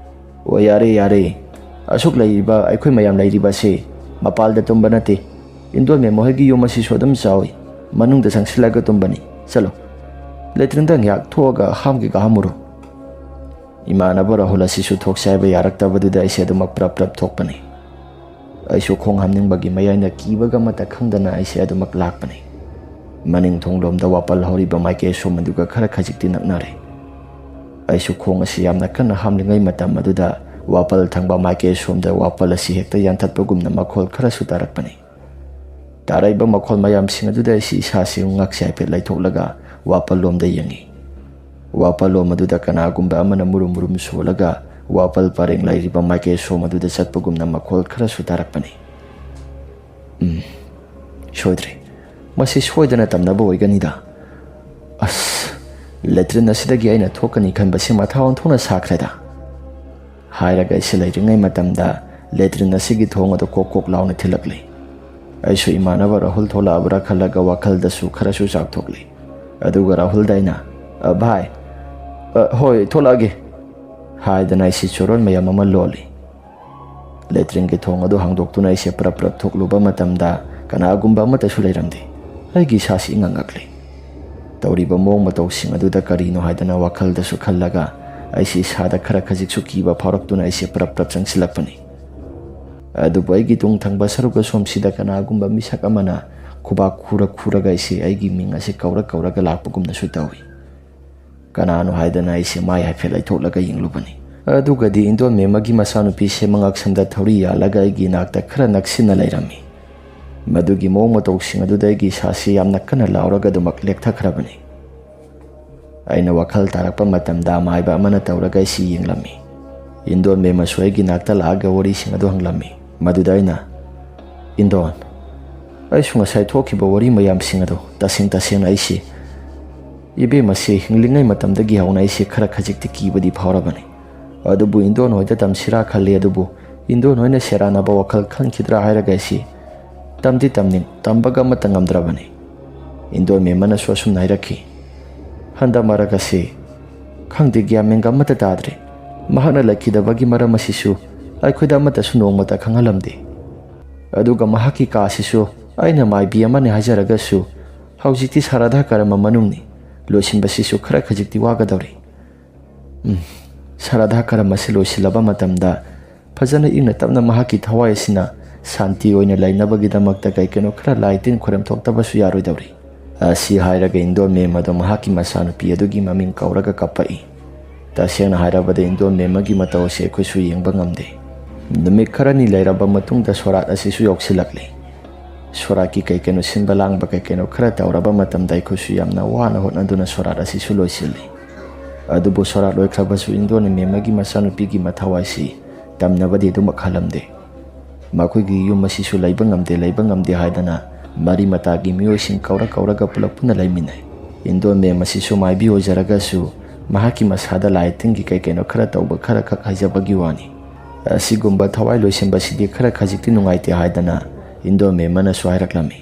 ꯑꯣ, ꯌꯥꯔꯦ, ꯌꯥꯔꯦ꯫ ꯑꯁꯨꯛ ꯂꯩꯔꯤꯕ ꯑꯩꯈꯣꯏ ꯃꯌꯥꯝ ꯂꯩꯔꯤꯕ ꯑꯁꯤ ꯃꯄꯥꯜꯗ ꯇꯨꯝꯕ ꯅꯠꯇꯦ꯫ ꯏꯟꯗꯣꯟ ꯃꯦꯝ ꯍꯣꯏꯒꯤ ꯌꯨꯝ ꯑꯁꯤꯁꯨ ꯑꯗꯨꯝ ꯆꯥꯎꯏ꯫ ꯃꯅꯨꯡꯗ ꯆꯪꯁꯤꯜꯂꯒ ꯇꯨꯝꯕꯅꯤ꯫ ꯆꯠꯂꯣ꯫ ꯂꯦꯇ꯭ꯔꯤꯟꯗ ꯉꯥꯏꯍꯥꯛ ꯊꯣꯛꯑꯒ ꯍꯥꯝꯒꯦꯒ ꯍꯥꯝꯃꯨꯔꯣ꯫ ꯏꯃꯥꯟꯅꯕ ꯔꯥꯍꯨꯜ ꯑꯁꯤꯁꯨ ꯊꯣꯛꯁꯦ ꯍꯥꯏꯕ ꯌꯥꯔꯛꯇꯕꯗꯨꯗ ꯑꯩꯁꯦ ꯑꯗꯨꯃꯛ ꯄ꯭ꯔꯞ ꯄ꯭ꯔꯞ ꯊꯣꯛꯄꯅꯤ꯫ ꯑꯩꯁꯨ ꯈꯣꯡ ꯍꯥꯝꯅꯤꯡꯕꯒꯤ ꯃꯌꯥꯏꯅ ꯀꯤꯕꯒ ꯑꯃꯠꯇ ꯈꯪꯗꯅ ꯑꯩꯁꯦ ꯑꯗꯨꯃꯛ ꯂꯥꯛꯄꯅꯤ꯫ ꯃꯅꯤꯡ ꯊꯣꯡꯂꯣꯝꯗ ꯋꯥꯄꯜ ꯍꯧꯔꯤꯕ ꯃꯥꯏꯀꯩ ꯑꯁꯣꯝ ꯑꯗꯨꯒ ꯈꯔ ꯈꯖꯤꯛꯇꯤ ꯅꯛꯅꯔꯦ꯫ ꯑꯩꯁꯨ ꯈꯣꯡ ꯑꯁꯤ ꯌꯥꯝꯅ ꯀꯟꯅ ꯍꯥꯝꯂꯤꯉꯩ ꯃꯇꯝ ꯑꯗꯨꯗ ꯋꯥꯄꯜ ꯊꯪꯕ ꯃꯥꯏꯀꯩ ꯑꯁꯣꯝꯗ ꯋꯥꯄꯜ ꯑꯁꯤ ꯍꯦꯛꯇ ꯌꯥꯟꯊꯠꯄꯒꯨꯝꯅ ꯃꯈꯣꯜ ꯈꯔꯁꯨ ꯇꯥꯔꯛꯄꯅꯤ꯫ ꯇꯥꯔꯛꯏꯕ ꯃꯈꯣꯜ ꯃꯌꯥꯝꯁꯤꯡ ꯑꯗꯨꯗ ꯑꯩꯁꯤ ꯏꯁꯥꯁꯤ ꯉꯛꯁꯦ ꯍꯥꯏꯐꯦꯠ ꯂꯩꯊꯣꯛꯂꯒ ꯋꯥꯄꯜꯂꯣꯝꯗ ꯌꯦꯡꯉꯤ꯫ ꯋꯥꯄꯜꯂꯣꯝ ꯑꯗꯨꯗ ꯀꯅꯥꯒꯨꯝꯕ ꯑꯃꯅ ꯃꯨꯔꯨꯝ ꯃꯨꯔꯨꯝ ꯁꯣꯜꯂꯒ ꯋꯥꯄꯜ ꯄꯔꯦꯡ ꯂꯩꯔꯤꯕ ꯃꯥꯏꯀꯩ ꯁꯣꯝ ꯑꯗꯨꯗ ꯆꯠꯄꯒꯨꯝꯅ ꯃꯈꯣꯜ ꯈꯔꯁꯨ ꯇꯥꯔꯛꯄꯅꯤ꯫ "ꯎꯝ, ꯁꯣꯏꯗ꯭ꯔꯦ꯫ ꯃꯁꯤ ꯁꯣꯏꯗꯅ ꯇꯝꯅꯕ ꯑꯣꯏꯒꯅꯤꯗ꯫ ꯑꯁ, ꯂꯦꯇ꯭ꯔꯤꯟ ꯑꯁꯤꯗꯒꯤ ꯑꯩꯅ ꯊꯣꯛꯀꯅꯤ ꯈꯟꯕꯁꯤ ꯃꯊꯥ ꯑꯣꯟꯊꯣꯛꯅ ꯁꯥꯈ꯭ꯔꯦꯗ"꯫ ꯍꯥꯏꯔꯒ ꯑꯩꯁꯦ ꯂꯩꯔꯤꯉꯩ ꯃꯇꯝꯗ ꯂꯦꯇ꯭ꯔꯤꯟ ꯑꯁꯤꯒꯤ ꯊꯣꯡ ꯑꯗꯨ ꯀꯣꯛ ꯀꯣꯛ ꯂꯥꯎꯅ ꯊꯤꯜꯂꯛꯂꯤ꯫ ꯑꯩꯁꯨ ꯏꯃꯥꯟꯅꯕ ꯔꯥꯍꯨꯜ ꯊꯣꯛꯂꯛꯑꯕ꯭ꯔꯥ ꯈꯜꯂꯒ ꯋꯥꯈꯜꯗꯁꯨ ꯈꯔꯁꯨ ꯆꯥꯎꯊꯣꯛꯂꯤ꯫ ꯑꯗꯨꯒ ꯔꯥꯍꯨꯜꯗ ꯑꯩꯅ, "ꯑ, ꯚꯥꯏ, ꯑ, ꯍꯣꯏ, ꯊꯣꯛꯂꯛꯑꯒꯦ" ꯍꯥꯏꯗꯅ ꯑꯩꯁꯤ ꯆꯣꯔꯣꯟ ꯃꯌꯥꯝ ꯑꯃ ꯂꯣꯜꯂꯤ꯫ ꯂꯦꯇ꯭ꯔꯤꯟꯒꯤ ꯊꯣꯡ ꯑꯗꯨ ꯍꯥꯡꯗꯣꯛꯇꯨꯅ ꯑꯩꯁꯦ ꯄ꯭ꯔꯞ ꯄ꯭ꯔꯞ ꯊꯣꯛꯂꯨꯕ ꯃꯇꯝꯗ ꯀꯅꯥꯒꯨꯝꯕ ꯑꯃꯠꯇꯁꯨ ꯂꯩꯔꯝꯗꯦ꯫ ꯑꯩꯒꯤ ꯏꯁꯥꯁꯤ ꯏꯉꯛ ꯉꯛꯂꯤ꯫ ꯇꯧꯔꯤꯕ ꯃꯑꯣꯡ ꯃꯇꯧꯁꯤꯡ ꯑꯗꯨꯗ ꯀꯔꯤꯅꯣ ꯍꯥꯏꯗꯅ ꯋꯥꯈꯜꯗꯁꯨ ꯈꯜꯂꯒ ꯑꯩꯁꯤ ꯏꯁꯥꯗ ꯈꯔ ꯈꯖꯤꯛꯁꯨ ꯀꯤꯕ ꯐꯥꯎꯔꯛꯇꯨꯅ ꯑꯩꯁꯦ ꯄ꯭ꯔꯞ ꯄ꯭ꯔꯞ ꯆꯪꯁꯤꯜꯂꯛꯄꯅꯤ꯫ ꯑꯗꯨꯕꯨ ꯑꯩꯒꯤ ꯇꯨꯡ ꯊꯪꯕ ꯁꯔꯨꯛ ꯑꯁꯣꯝꯁꯤꯗ ꯀꯅꯥꯒꯨꯝꯕ ꯃꯤꯁꯛ ꯑꯃꯅ ꯈꯨꯕꯥꯛ ꯈꯨꯔ ꯈꯨꯔꯒ ꯑꯩꯁꯦ ꯑꯩꯒꯤ ꯃꯤꯡ ꯑꯁꯤ ꯀꯧꯔ ꯀꯧꯔꯒ ꯂꯥꯛꯄꯒꯨꯝꯅꯁꯨ ꯇꯧꯏ꯫ ꯀꯅꯥꯅꯣ ꯍꯥꯏꯗꯅ ꯑꯩꯁꯦ ꯃꯥꯏ ꯍꯥꯏꯐꯦꯠ ꯂꯩꯊꯣꯛꯂꯒ ꯌꯦꯡꯂꯨꯕꯅꯤ꯫ ꯑꯗꯨꯒꯗꯤ ꯏꯟꯗꯣꯟ ꯃꯦꯝ ꯑꯃꯒꯤ ꯃꯆꯥꯅꯨꯄꯤꯁꯦ ꯃꯉꯛꯁꯝꯗ ꯊꯧꯔꯤ ꯌꯥꯜꯂꯒ ꯑꯩꯒꯤ ꯏꯅꯥꯛꯇ ꯈꯔ ꯅꯛꯁꯤꯟꯅ ꯂꯩꯔꯝꯃꯤ꯫ ꯃꯗꯨꯒꯤ ꯃꯑꯣꯡ ꯃꯇꯧꯁꯤꯡ ꯑꯗꯨꯗ ꯑꯩꯒꯤ ꯏꯁꯥꯁꯤ ꯌꯥꯝꯅ ꯀꯟꯅ ꯂꯥꯎꯔꯒ ꯑꯗꯨꯃꯛ ꯂꯦꯛꯊꯈ꯭ꯔꯕꯅꯤ꯫ ꯑꯩꯅ ꯋꯥꯈꯜ ꯇꯥꯔꯛꯄ ꯃꯇꯝꯗ ꯑꯃꯥꯏꯕ ꯑꯃꯅ ꯇꯧꯔꯒ ꯑꯩꯁꯤ ꯌꯦꯡꯂꯝꯃꯤ꯫ ꯏꯟꯗꯣꯟ ꯃꯦꯝ ꯑꯃꯁꯨ ꯑꯩꯒꯤ ꯅꯥꯛꯇ ꯂꯥꯛꯑꯒ ꯋꯥꯔꯤꯁꯤꯡ ꯑꯗꯨ ꯍꯪꯂꯝꯃꯤ꯫ ꯃꯗꯨꯗ ꯑꯩꯅ, "ꯏꯟꯗꯣꯟ, ꯑꯩꯁꯨ ꯉꯁꯥꯏ ꯊꯣꯛꯈꯤꯕ ꯋꯥꯔꯤ ꯃꯌꯥꯝꯁꯤꯡ ꯑꯗꯨ ꯇꯁꯦꯡ ꯇꯁꯦꯡꯅ ꯑꯩꯁꯤ "ꯏꯕꯦꯝꯃꯁꯦ ꯍꯤꯡꯂꯤꯉꯩ ꯃꯇꯝꯗꯒꯤ ꯍꯧꯅ ꯑꯩꯁꯦ ꯈꯔ ꯈꯖꯤꯛꯇꯤ ꯀꯤꯕꯗꯤ ꯐꯥꯎꯔꯕꯅꯤ꯫ ꯑꯗꯨꯕꯨ ꯏꯟꯗꯣꯟ ꯍꯣꯏꯗ ꯇꯝꯁꯤꯔꯥ ꯈꯜꯂꯤ, ꯑꯗꯨꯕꯨ ꯏꯟꯗꯣꯟ ꯍꯣꯏꯅ ꯁꯦꯔꯥꯟꯅꯕ ꯋꯥꯈꯜ ꯈꯟꯈꯤꯗ꯭ꯔꯥ ꯍꯥꯏꯔꯒ ꯑꯩꯁꯤ ꯇꯝꯗꯤ ꯇꯝꯅꯤꯡ, ꯇꯝꯕꯒ ꯑꯃꯠꯇ ꯉꯝꯗ꯭ꯔꯕꯅꯤ꯫" ꯏꯟꯗꯣꯟ ꯃꯦꯝꯃꯅꯁꯨ ꯑꯁꯨꯝꯅ ꯍꯥꯏꯔꯛꯈꯤ, "ꯍꯟꯗꯛ ꯃꯔꯛ ꯑꯁꯤ ꯈꯪꯗꯦ, ꯒ꯭ꯌꯥꯟ ꯃꯦꯟꯒ ꯑꯃꯠꯇ ꯇꯥꯗ꯭ꯔꯦ꯫ ꯃꯍꯥꯛꯅ ꯂꯩꯈꯤꯗꯕꯒꯤ ꯃꯔꯝ ꯑꯁꯤꯁꯨ ꯑꯩꯈꯣꯏꯗ ꯑꯃꯠꯇꯁꯨ ꯅꯣꯡꯃꯇ ꯈꯪꯍꯜꯂꯝꯗꯦ꯫ ꯑꯗꯨꯒ ꯃꯍꯥꯛꯀꯤ ꯀꯥꯁꯤꯁꯨ ꯑꯩꯅ ꯃꯥꯏꯕꯤ ꯑꯃꯅꯤ ꯍꯥꯏꯖꯔꯒꯁꯨ ꯍꯧꯖꯤꯛꯇꯤ ꯁꯥꯔꯥꯙꯥ ꯀꯔꯃ ꯃꯅꯨꯡꯅꯤ꯫ ꯂꯣꯏꯁꯤꯟꯕꯁꯤꯁꯨ ꯈꯔ ꯈꯖꯤꯛꯇꯤ ꯋꯥꯒꯗꯧꯔꯤ꯫ ꯎꯝ, ꯁꯥꯔꯥꯙꯥ ꯀꯔꯃ ꯑꯁꯤ ꯂꯣꯏꯁꯤꯜꯂꯕ ꯃꯇꯝꯗ ꯐꯖꯅ ꯏꯪꯅ ꯇꯞꯅ ꯃꯍꯥꯛꯀꯤ ꯊꯋꯥꯏ ꯑꯁꯤꯅ ꯁꯥꯟꯇꯤ ꯑꯣꯏꯅ ꯂꯩꯅꯕꯒꯤꯗꯃꯛꯇ ꯀꯩ ꯀꯩꯅꯣ ꯈꯔ ꯂꯥꯏ ꯇꯤꯟ ꯈꯣꯏꯔꯝ ꯊꯣꯛꯇꯕꯁꯨ ꯌꯥꯔꯣꯏꯗꯧꯔꯤ꯫" ꯑꯁꯤ ꯍꯥꯏꯔꯒ ꯏꯟꯗꯣꯟ ꯃꯦꯝ ꯑꯗꯣ ꯃꯍꯥꯛꯀꯤ ꯃꯆꯥꯅꯨꯄꯤ ꯑꯗꯨꯒꯤ ꯃꯃꯤꯡ ꯀꯧꯔꯒ ꯀꯞꯄꯛꯏ꯫ ꯇꯁꯦꯡꯅ ꯍꯥꯏꯔꯕꯗ ꯏꯟꯗꯣꯟ ꯃꯦꯝ ꯑꯃꯒꯤ ꯃꯇꯧ ꯑꯁꯤ ꯑꯩꯈꯣꯏꯁꯨ ꯌꯦꯡꯕ ꯉꯝꯗꯦ꯫ ꯅꯨꯃꯤꯠ ꯈꯔꯅꯤ ꯂꯩꯔꯕ ꯃꯇꯨꯡꯗ ꯁꯣꯔꯥꯠ ꯑꯁꯤꯁꯨ ꯌꯧꯁꯤꯜꯂꯛꯂꯤ꯫ ꯁꯣꯔꯥꯠꯀꯤ ꯀꯩ ꯀꯩꯅꯣ ꯁꯤꯟꯕ ꯂꯥꯡꯕ ꯀꯩ ꯀꯩꯅꯣ ꯈꯔ ꯇꯧꯔꯕ ꯃꯇꯝꯗ ꯑꯩꯈꯣꯏꯁꯨ ꯌꯥꯝꯅ ꯋꯥꯅ ꯍꯣꯠꯅꯗꯨꯅ ꯁꯣꯔꯥꯠ ꯑꯁꯤꯁꯨ ꯂꯣꯏꯁꯤꯜꯂꯤ꯫ ꯑꯗꯨꯕꯨ ꯁꯣꯔꯥꯠ ꯂꯣꯏꯈ꯭ꯔꯕꯁꯨ ꯏꯟꯗꯣꯟ ꯃꯦꯝ ꯑꯃꯒꯤ ꯃꯆꯥꯅꯨꯄꯤꯒꯤ ꯃꯊꯧ ꯍꯥꯏꯁꯤ ꯇꯝꯅꯕꯗꯤ ꯑꯗꯨꯃꯛ ꯍꯜꯂꯝꯗꯦ꯫ ꯃꯈꯣꯏꯒꯤ ꯌꯨꯝ ꯑꯁꯤꯁꯨ ꯂꯩꯕ ꯉꯝꯗꯦ, ꯂꯩꯕ ꯉꯝꯗꯦ ꯍꯥꯏꯗꯅ ꯃꯔꯤ ꯃꯇꯥꯒꯤ ꯃꯤꯑꯣꯏꯁꯤꯡ ꯀꯧꯔ ꯀꯧꯔꯒ ꯄꯨꯂꯞ ꯄꯨꯟꯅ ꯂꯩꯃꯤꯟꯅꯩ꯫ ꯏꯟꯗꯣꯟ ꯃꯦꯝ ꯑꯁꯤꯁꯨ ꯃꯥꯏꯕꯤ ꯑꯣꯏꯖꯔꯒꯁꯨ ꯃꯍꯥꯛꯀꯤ ꯃꯁꯥꯗ ꯂꯥꯏ ꯇꯤꯟꯒꯤ ꯀꯩ ꯀꯩꯅꯣ ꯈꯔ ꯇꯧꯕ ꯈꯔ ꯈꯛ ꯍꯥꯏꯖꯕꯒꯤ ꯋꯥꯅꯤ꯫ ꯑꯁꯤꯒꯨꯝꯕ ꯊꯋꯥꯏ ꯂꯣꯏꯁꯤꯟꯕꯁꯤꯗꯤ ꯈꯔ ꯈꯖꯤꯛꯇꯤ ꯅꯨꯡꯉꯥꯏꯇꯦ ꯍꯥꯏꯗꯅ ꯏꯟꯗꯣꯟ ꯃꯦꯝ ꯑꯃꯅꯁꯨ ꯍꯥꯏꯔꯛꯂꯝꯃꯤ꯫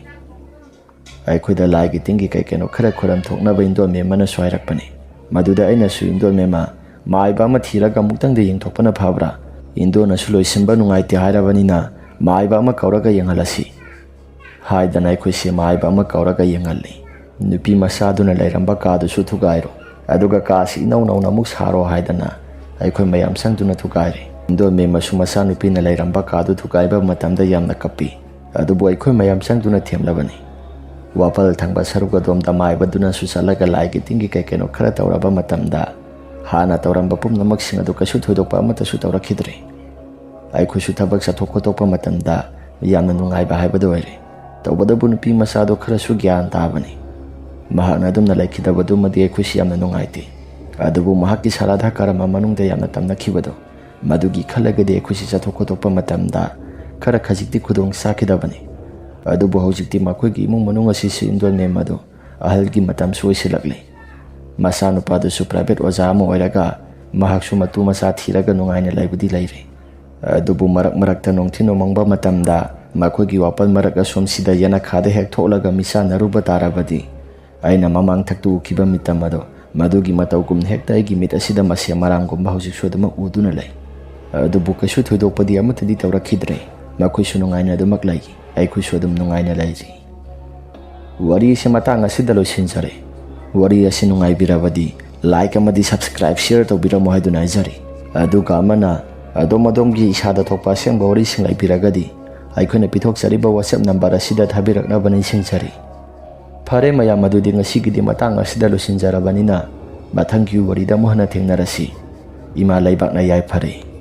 ꯑꯩꯈꯣꯏꯗ ꯂꯥꯏꯒꯤ ꯇꯤꯟꯒꯤ ꯀꯩ ꯀꯩꯅꯣ ꯈꯔ ꯈꯣꯏꯔꯝ ꯊꯣꯛꯅꯕ ꯏꯟꯗꯣꯟ ꯃꯦꯝ ꯑꯃꯅꯁꯨ ꯍꯥꯏꯔꯛꯄꯅꯤ꯫ ꯃꯗꯨꯗ ꯑꯩꯅꯁꯨ ꯏꯟꯗꯣꯟ ꯃꯦꯝꯃ ꯃꯥꯏꯕ ꯑꯃ ꯊꯤꯔꯒ ꯑꯃꯨꯛꯇꯪꯗꯤ ꯌꯦꯡꯊꯣꯛꯄꯅ ꯐꯕ꯭ꯔꯥ? ꯏꯟꯗꯣꯟꯅꯁꯨ ꯂꯣꯏꯁꯤꯟꯕ ꯅꯨꯡꯉꯥꯏꯇꯦ ꯍꯥꯏꯔꯕꯅꯤꯅ ꯃꯥꯏꯕ ꯑꯃ ꯀꯧꯔꯒ ꯌꯦꯡꯍꯜꯂꯁꯤ ꯍꯥꯏꯗꯅ ꯑꯩꯈꯣꯏꯁꯦ ꯃꯥꯏꯕ ꯑꯃ ꯀꯧꯔꯒ ꯌꯦꯡꯍꯜꯂꯤ꯫ ꯅꯨꯄꯤ ꯃꯆꯥꯗꯨꯅ ꯂꯩꯔꯝꯕ ꯀꯥꯗꯨꯁꯨ ꯊꯨꯒꯥꯏꯔꯣ, ꯑꯗꯨꯒ ꯀꯥꯁꯤ ꯏꯅꯧ ꯅꯧꯅ ꯑꯃꯨꯛ ꯁꯥꯔꯣ ꯍꯥꯏꯗꯅ ꯑꯩꯈꯣꯏ ꯃꯌꯥꯝ ꯆꯪꯗꯨꯅ ꯊꯨꯒꯥꯏꯔꯦ꯫ ꯏꯟꯗꯣꯟ ꯃꯦꯝꯃꯁꯨ ꯃꯆꯥꯅꯨꯄꯤꯅ ꯂꯩꯔꯝꯕ ꯀꯥꯗꯨ ꯊꯨꯒꯥꯏꯕ ꯃꯇꯝꯗ ꯌꯥꯝꯅ ꯀꯞꯄꯤ꯫ ꯑꯗꯨꯕꯨ ꯑꯩꯈꯣꯏ ꯃꯌꯥꯝ ꯆꯪꯗꯨꯅ ꯊꯦꯝꯂꯕꯅꯤ꯫ ꯋꯥꯄꯜ ꯊꯪꯕ ꯁꯔꯨꯛ ꯑꯗꯣꯝꯗ ꯃꯥꯏꯕꯗꯨꯅꯁꯨ ꯆꯠꯂꯒ ꯂꯥꯏꯒꯤ ꯇꯤꯟꯒꯤ ꯀꯩ ꯀꯩꯅꯣ ꯈꯔ ꯇꯧꯔꯕ ꯃꯇꯝꯗ ꯍꯥꯟꯅ ꯇꯧꯔꯝꯕ ꯄꯨꯝꯅꯃꯛꯁꯤꯡ ꯑꯗꯨ ꯀꯩꯁꯨ ꯊꯣꯏꯗꯣꯛꯄ ꯑꯃꯠꯇꯁꯨ ꯇꯧꯔꯛꯈꯤꯗ꯭ꯔꯦ꯫ ꯑꯩꯈꯣꯏꯁꯨ ꯊꯕꯛ ꯆꯠꯊꯣꯛ ꯈꯣꯠꯇꯣꯛꯄ ꯃꯇꯝꯗ ꯌꯥꯝꯅ ꯅꯨꯡꯉꯥꯏꯕ ꯍꯥꯏꯕꯗꯨ ꯑꯣꯏꯔꯦ꯫ ꯇꯧꯕꯇꯕꯨ ꯅꯨꯄꯤ ꯃꯆꯥꯗꯣ ꯈꯔꯁꯨ ꯒ꯭ꯌꯥꯟ ꯇꯥꯕꯅꯤ꯫ ꯃꯍꯥꯛꯅ ꯑꯗꯨꯝꯅ ꯂꯩꯈꯤꯗꯕꯗꯨꯃꯗꯤ ꯑꯩꯈꯣꯏꯁꯨ ꯌꯥꯝꯅ ꯅꯨꯡꯉꯥꯏꯇꯦ꯫ ꯑꯗꯨꯕꯨ ꯃꯍꯥꯛꯀꯤ ꯁꯥꯔꯥꯙꯥ ꯀꯔꯃ ꯃꯅꯨꯡꯗ ꯌꯥꯝꯅ ꯇꯝꯅꯈꯤꯕꯗꯣ, ꯃꯗꯨꯒꯤ ꯈꯜꯂꯒꯗꯤ ꯑꯩꯈꯣꯏꯁꯤ ꯆꯠꯊꯣꯛ ꯈꯣꯠꯇꯣꯛꯄ ꯃꯇꯝꯗ ꯈꯔ ꯈꯖꯤꯛꯇꯤ ꯈꯨꯗꯣꯡ ꯆꯥꯈꯤꯗꯕꯅꯤ꯫ ꯑꯗꯨꯕꯨ ꯍꯧꯖꯤꯛꯇꯤ ꯃꯈꯣꯏꯒꯤ ꯏꯃꯨꯡ ꯃꯅꯨꯡ ꯑꯁꯤꯁꯨ ꯏꯟꯗꯣꯟ ꯃꯦꯝ ꯑꯗꯨ ꯑꯍꯜꯒꯤ ꯃꯇꯝꯁꯨ ꯑꯣꯏꯁꯤꯜꯂꯛꯂꯤ꯫ ꯃꯆꯥꯅꯨꯄꯥꯗꯨꯁꯨ ꯄ꯭ꯔꯥꯏꯚꯦꯠ ꯑꯣꯖꯥ ꯑꯃ ꯑꯣꯏꯔꯒ ꯃꯍꯥꯛꯁꯨ ꯃꯇꯨ ꯃꯆꯥ ꯊꯤꯔꯒ ꯅꯨꯡꯉꯥꯏꯅ ꯂꯩꯕꯗꯤ ꯂꯩꯔꯦ꯫ ꯑꯗꯨꯕꯨ ꯃꯔꯛ ꯃꯔꯛꯇ ꯅꯣꯡꯊꯤ ꯅꯣꯡꯃꯪꯕ ꯃꯇꯝꯗ ꯃꯈꯣꯏꯒꯤ ꯋꯥꯄꯜ ꯃꯔꯛ ꯑꯁꯣꯝꯁꯤꯗ ꯌꯦꯅꯈꯥꯗ ꯍꯦꯛ ꯊꯣꯛꯂꯒ ꯃꯤꯆꯥꯟꯅꯔꯨꯕ ꯇꯥꯔꯕꯗꯤ, ꯑꯩꯅ ꯃꯃꯥꯡ ꯊꯛꯇ ꯎꯈꯤꯕ ꯃꯤꯇꯝ ꯑꯗꯣ ꯃꯗꯨꯒꯤ ꯃꯇꯧꯒꯨꯝꯅ ꯍꯦꯛꯇ ꯑꯩꯒꯤ ꯃꯤꯠ ꯑꯁꯤꯗ ꯃꯁꯦꯝ ꯃꯔꯥꯡꯒꯨꯝꯕ ꯍꯧꯖꯤꯛꯁꯨ ꯑꯗꯨꯃꯛ ꯎꯗꯨꯅ ꯂꯩ꯫ ꯑꯗꯨꯕꯨ ꯀꯩꯁꯨ ꯊꯣꯏꯗꯣꯛꯄꯗꯤ ꯑꯃꯠꯇꯗꯤ ꯇꯧꯔꯛꯈꯤꯗ꯭ꯔꯦ꯫ ꯃꯈꯣꯏꯁꯨ ꯅꯨꯡꯉꯥꯏꯅ ꯑꯗꯨꯃꯛ ꯂꯩ, ꯑꯩꯈꯣꯏꯁꯨ ꯑꯗꯨꯝ ꯅꯨꯡꯉꯥꯏꯅ ꯂꯩꯔꯤ꯫ ꯋꯥꯔꯤ ꯑꯁꯤ ꯃꯇꯥꯡ ꯑꯁꯤꯗ ꯂꯣꯏꯁꯤꯟꯖꯔꯦ꯫ ꯋꯥꯔꯤ ꯑꯁꯤ ꯅꯨꯡꯉꯥꯏꯕꯤꯔꯕꯗꯤ like ꯑꯃꯗꯤ subscribe, share ꯇꯧꯕꯤꯔꯝꯃꯣ ꯍꯥꯏꯗꯨꯅ ꯍꯥꯏꯖꯔꯤ꯫ ꯑꯗꯨꯒ ꯑꯃꯅ ꯑꯗꯣꯝ ꯑꯗꯣꯝꯒꯤ ꯏꯁꯥꯗ ꯊꯣꯛꯄ ꯑꯁꯦꯡꯕ ꯋꯥꯔꯤꯁꯤꯡ ꯂꯩꯕꯤꯔꯒꯗꯤ ꯑꯩꯈꯣꯏꯅ ꯄꯤꯊꯣꯛꯆꯔꯤꯕ WhatsApp number ꯑꯁꯤꯗ ꯊꯥꯕꯤꯔꯛꯅꯕ ꯅꯤꯡꯁꯤꯡꯖꯔꯤ꯫ ꯐꯔꯦ ꯃꯌꯥꯝ, ꯑꯗꯨꯗꯤ ꯉꯁꯤꯒꯤꯗꯤ ꯃꯇꯥꯡ ꯑꯁꯤꯗ ꯂꯣꯏꯁꯤꯟꯖꯔꯕꯅꯤꯅ ꯃꯊꯪꯒꯤ ꯋꯥꯔꯤꯗ ꯑꯃꯨꯛ ꯍꯟꯅ ꯊꯦꯡꯅꯔꯁꯤ꯫ ꯏꯃꯥ ꯂꯩꯕꯥꯛꯅ ꯌꯥꯏꯐꯔꯦ꯫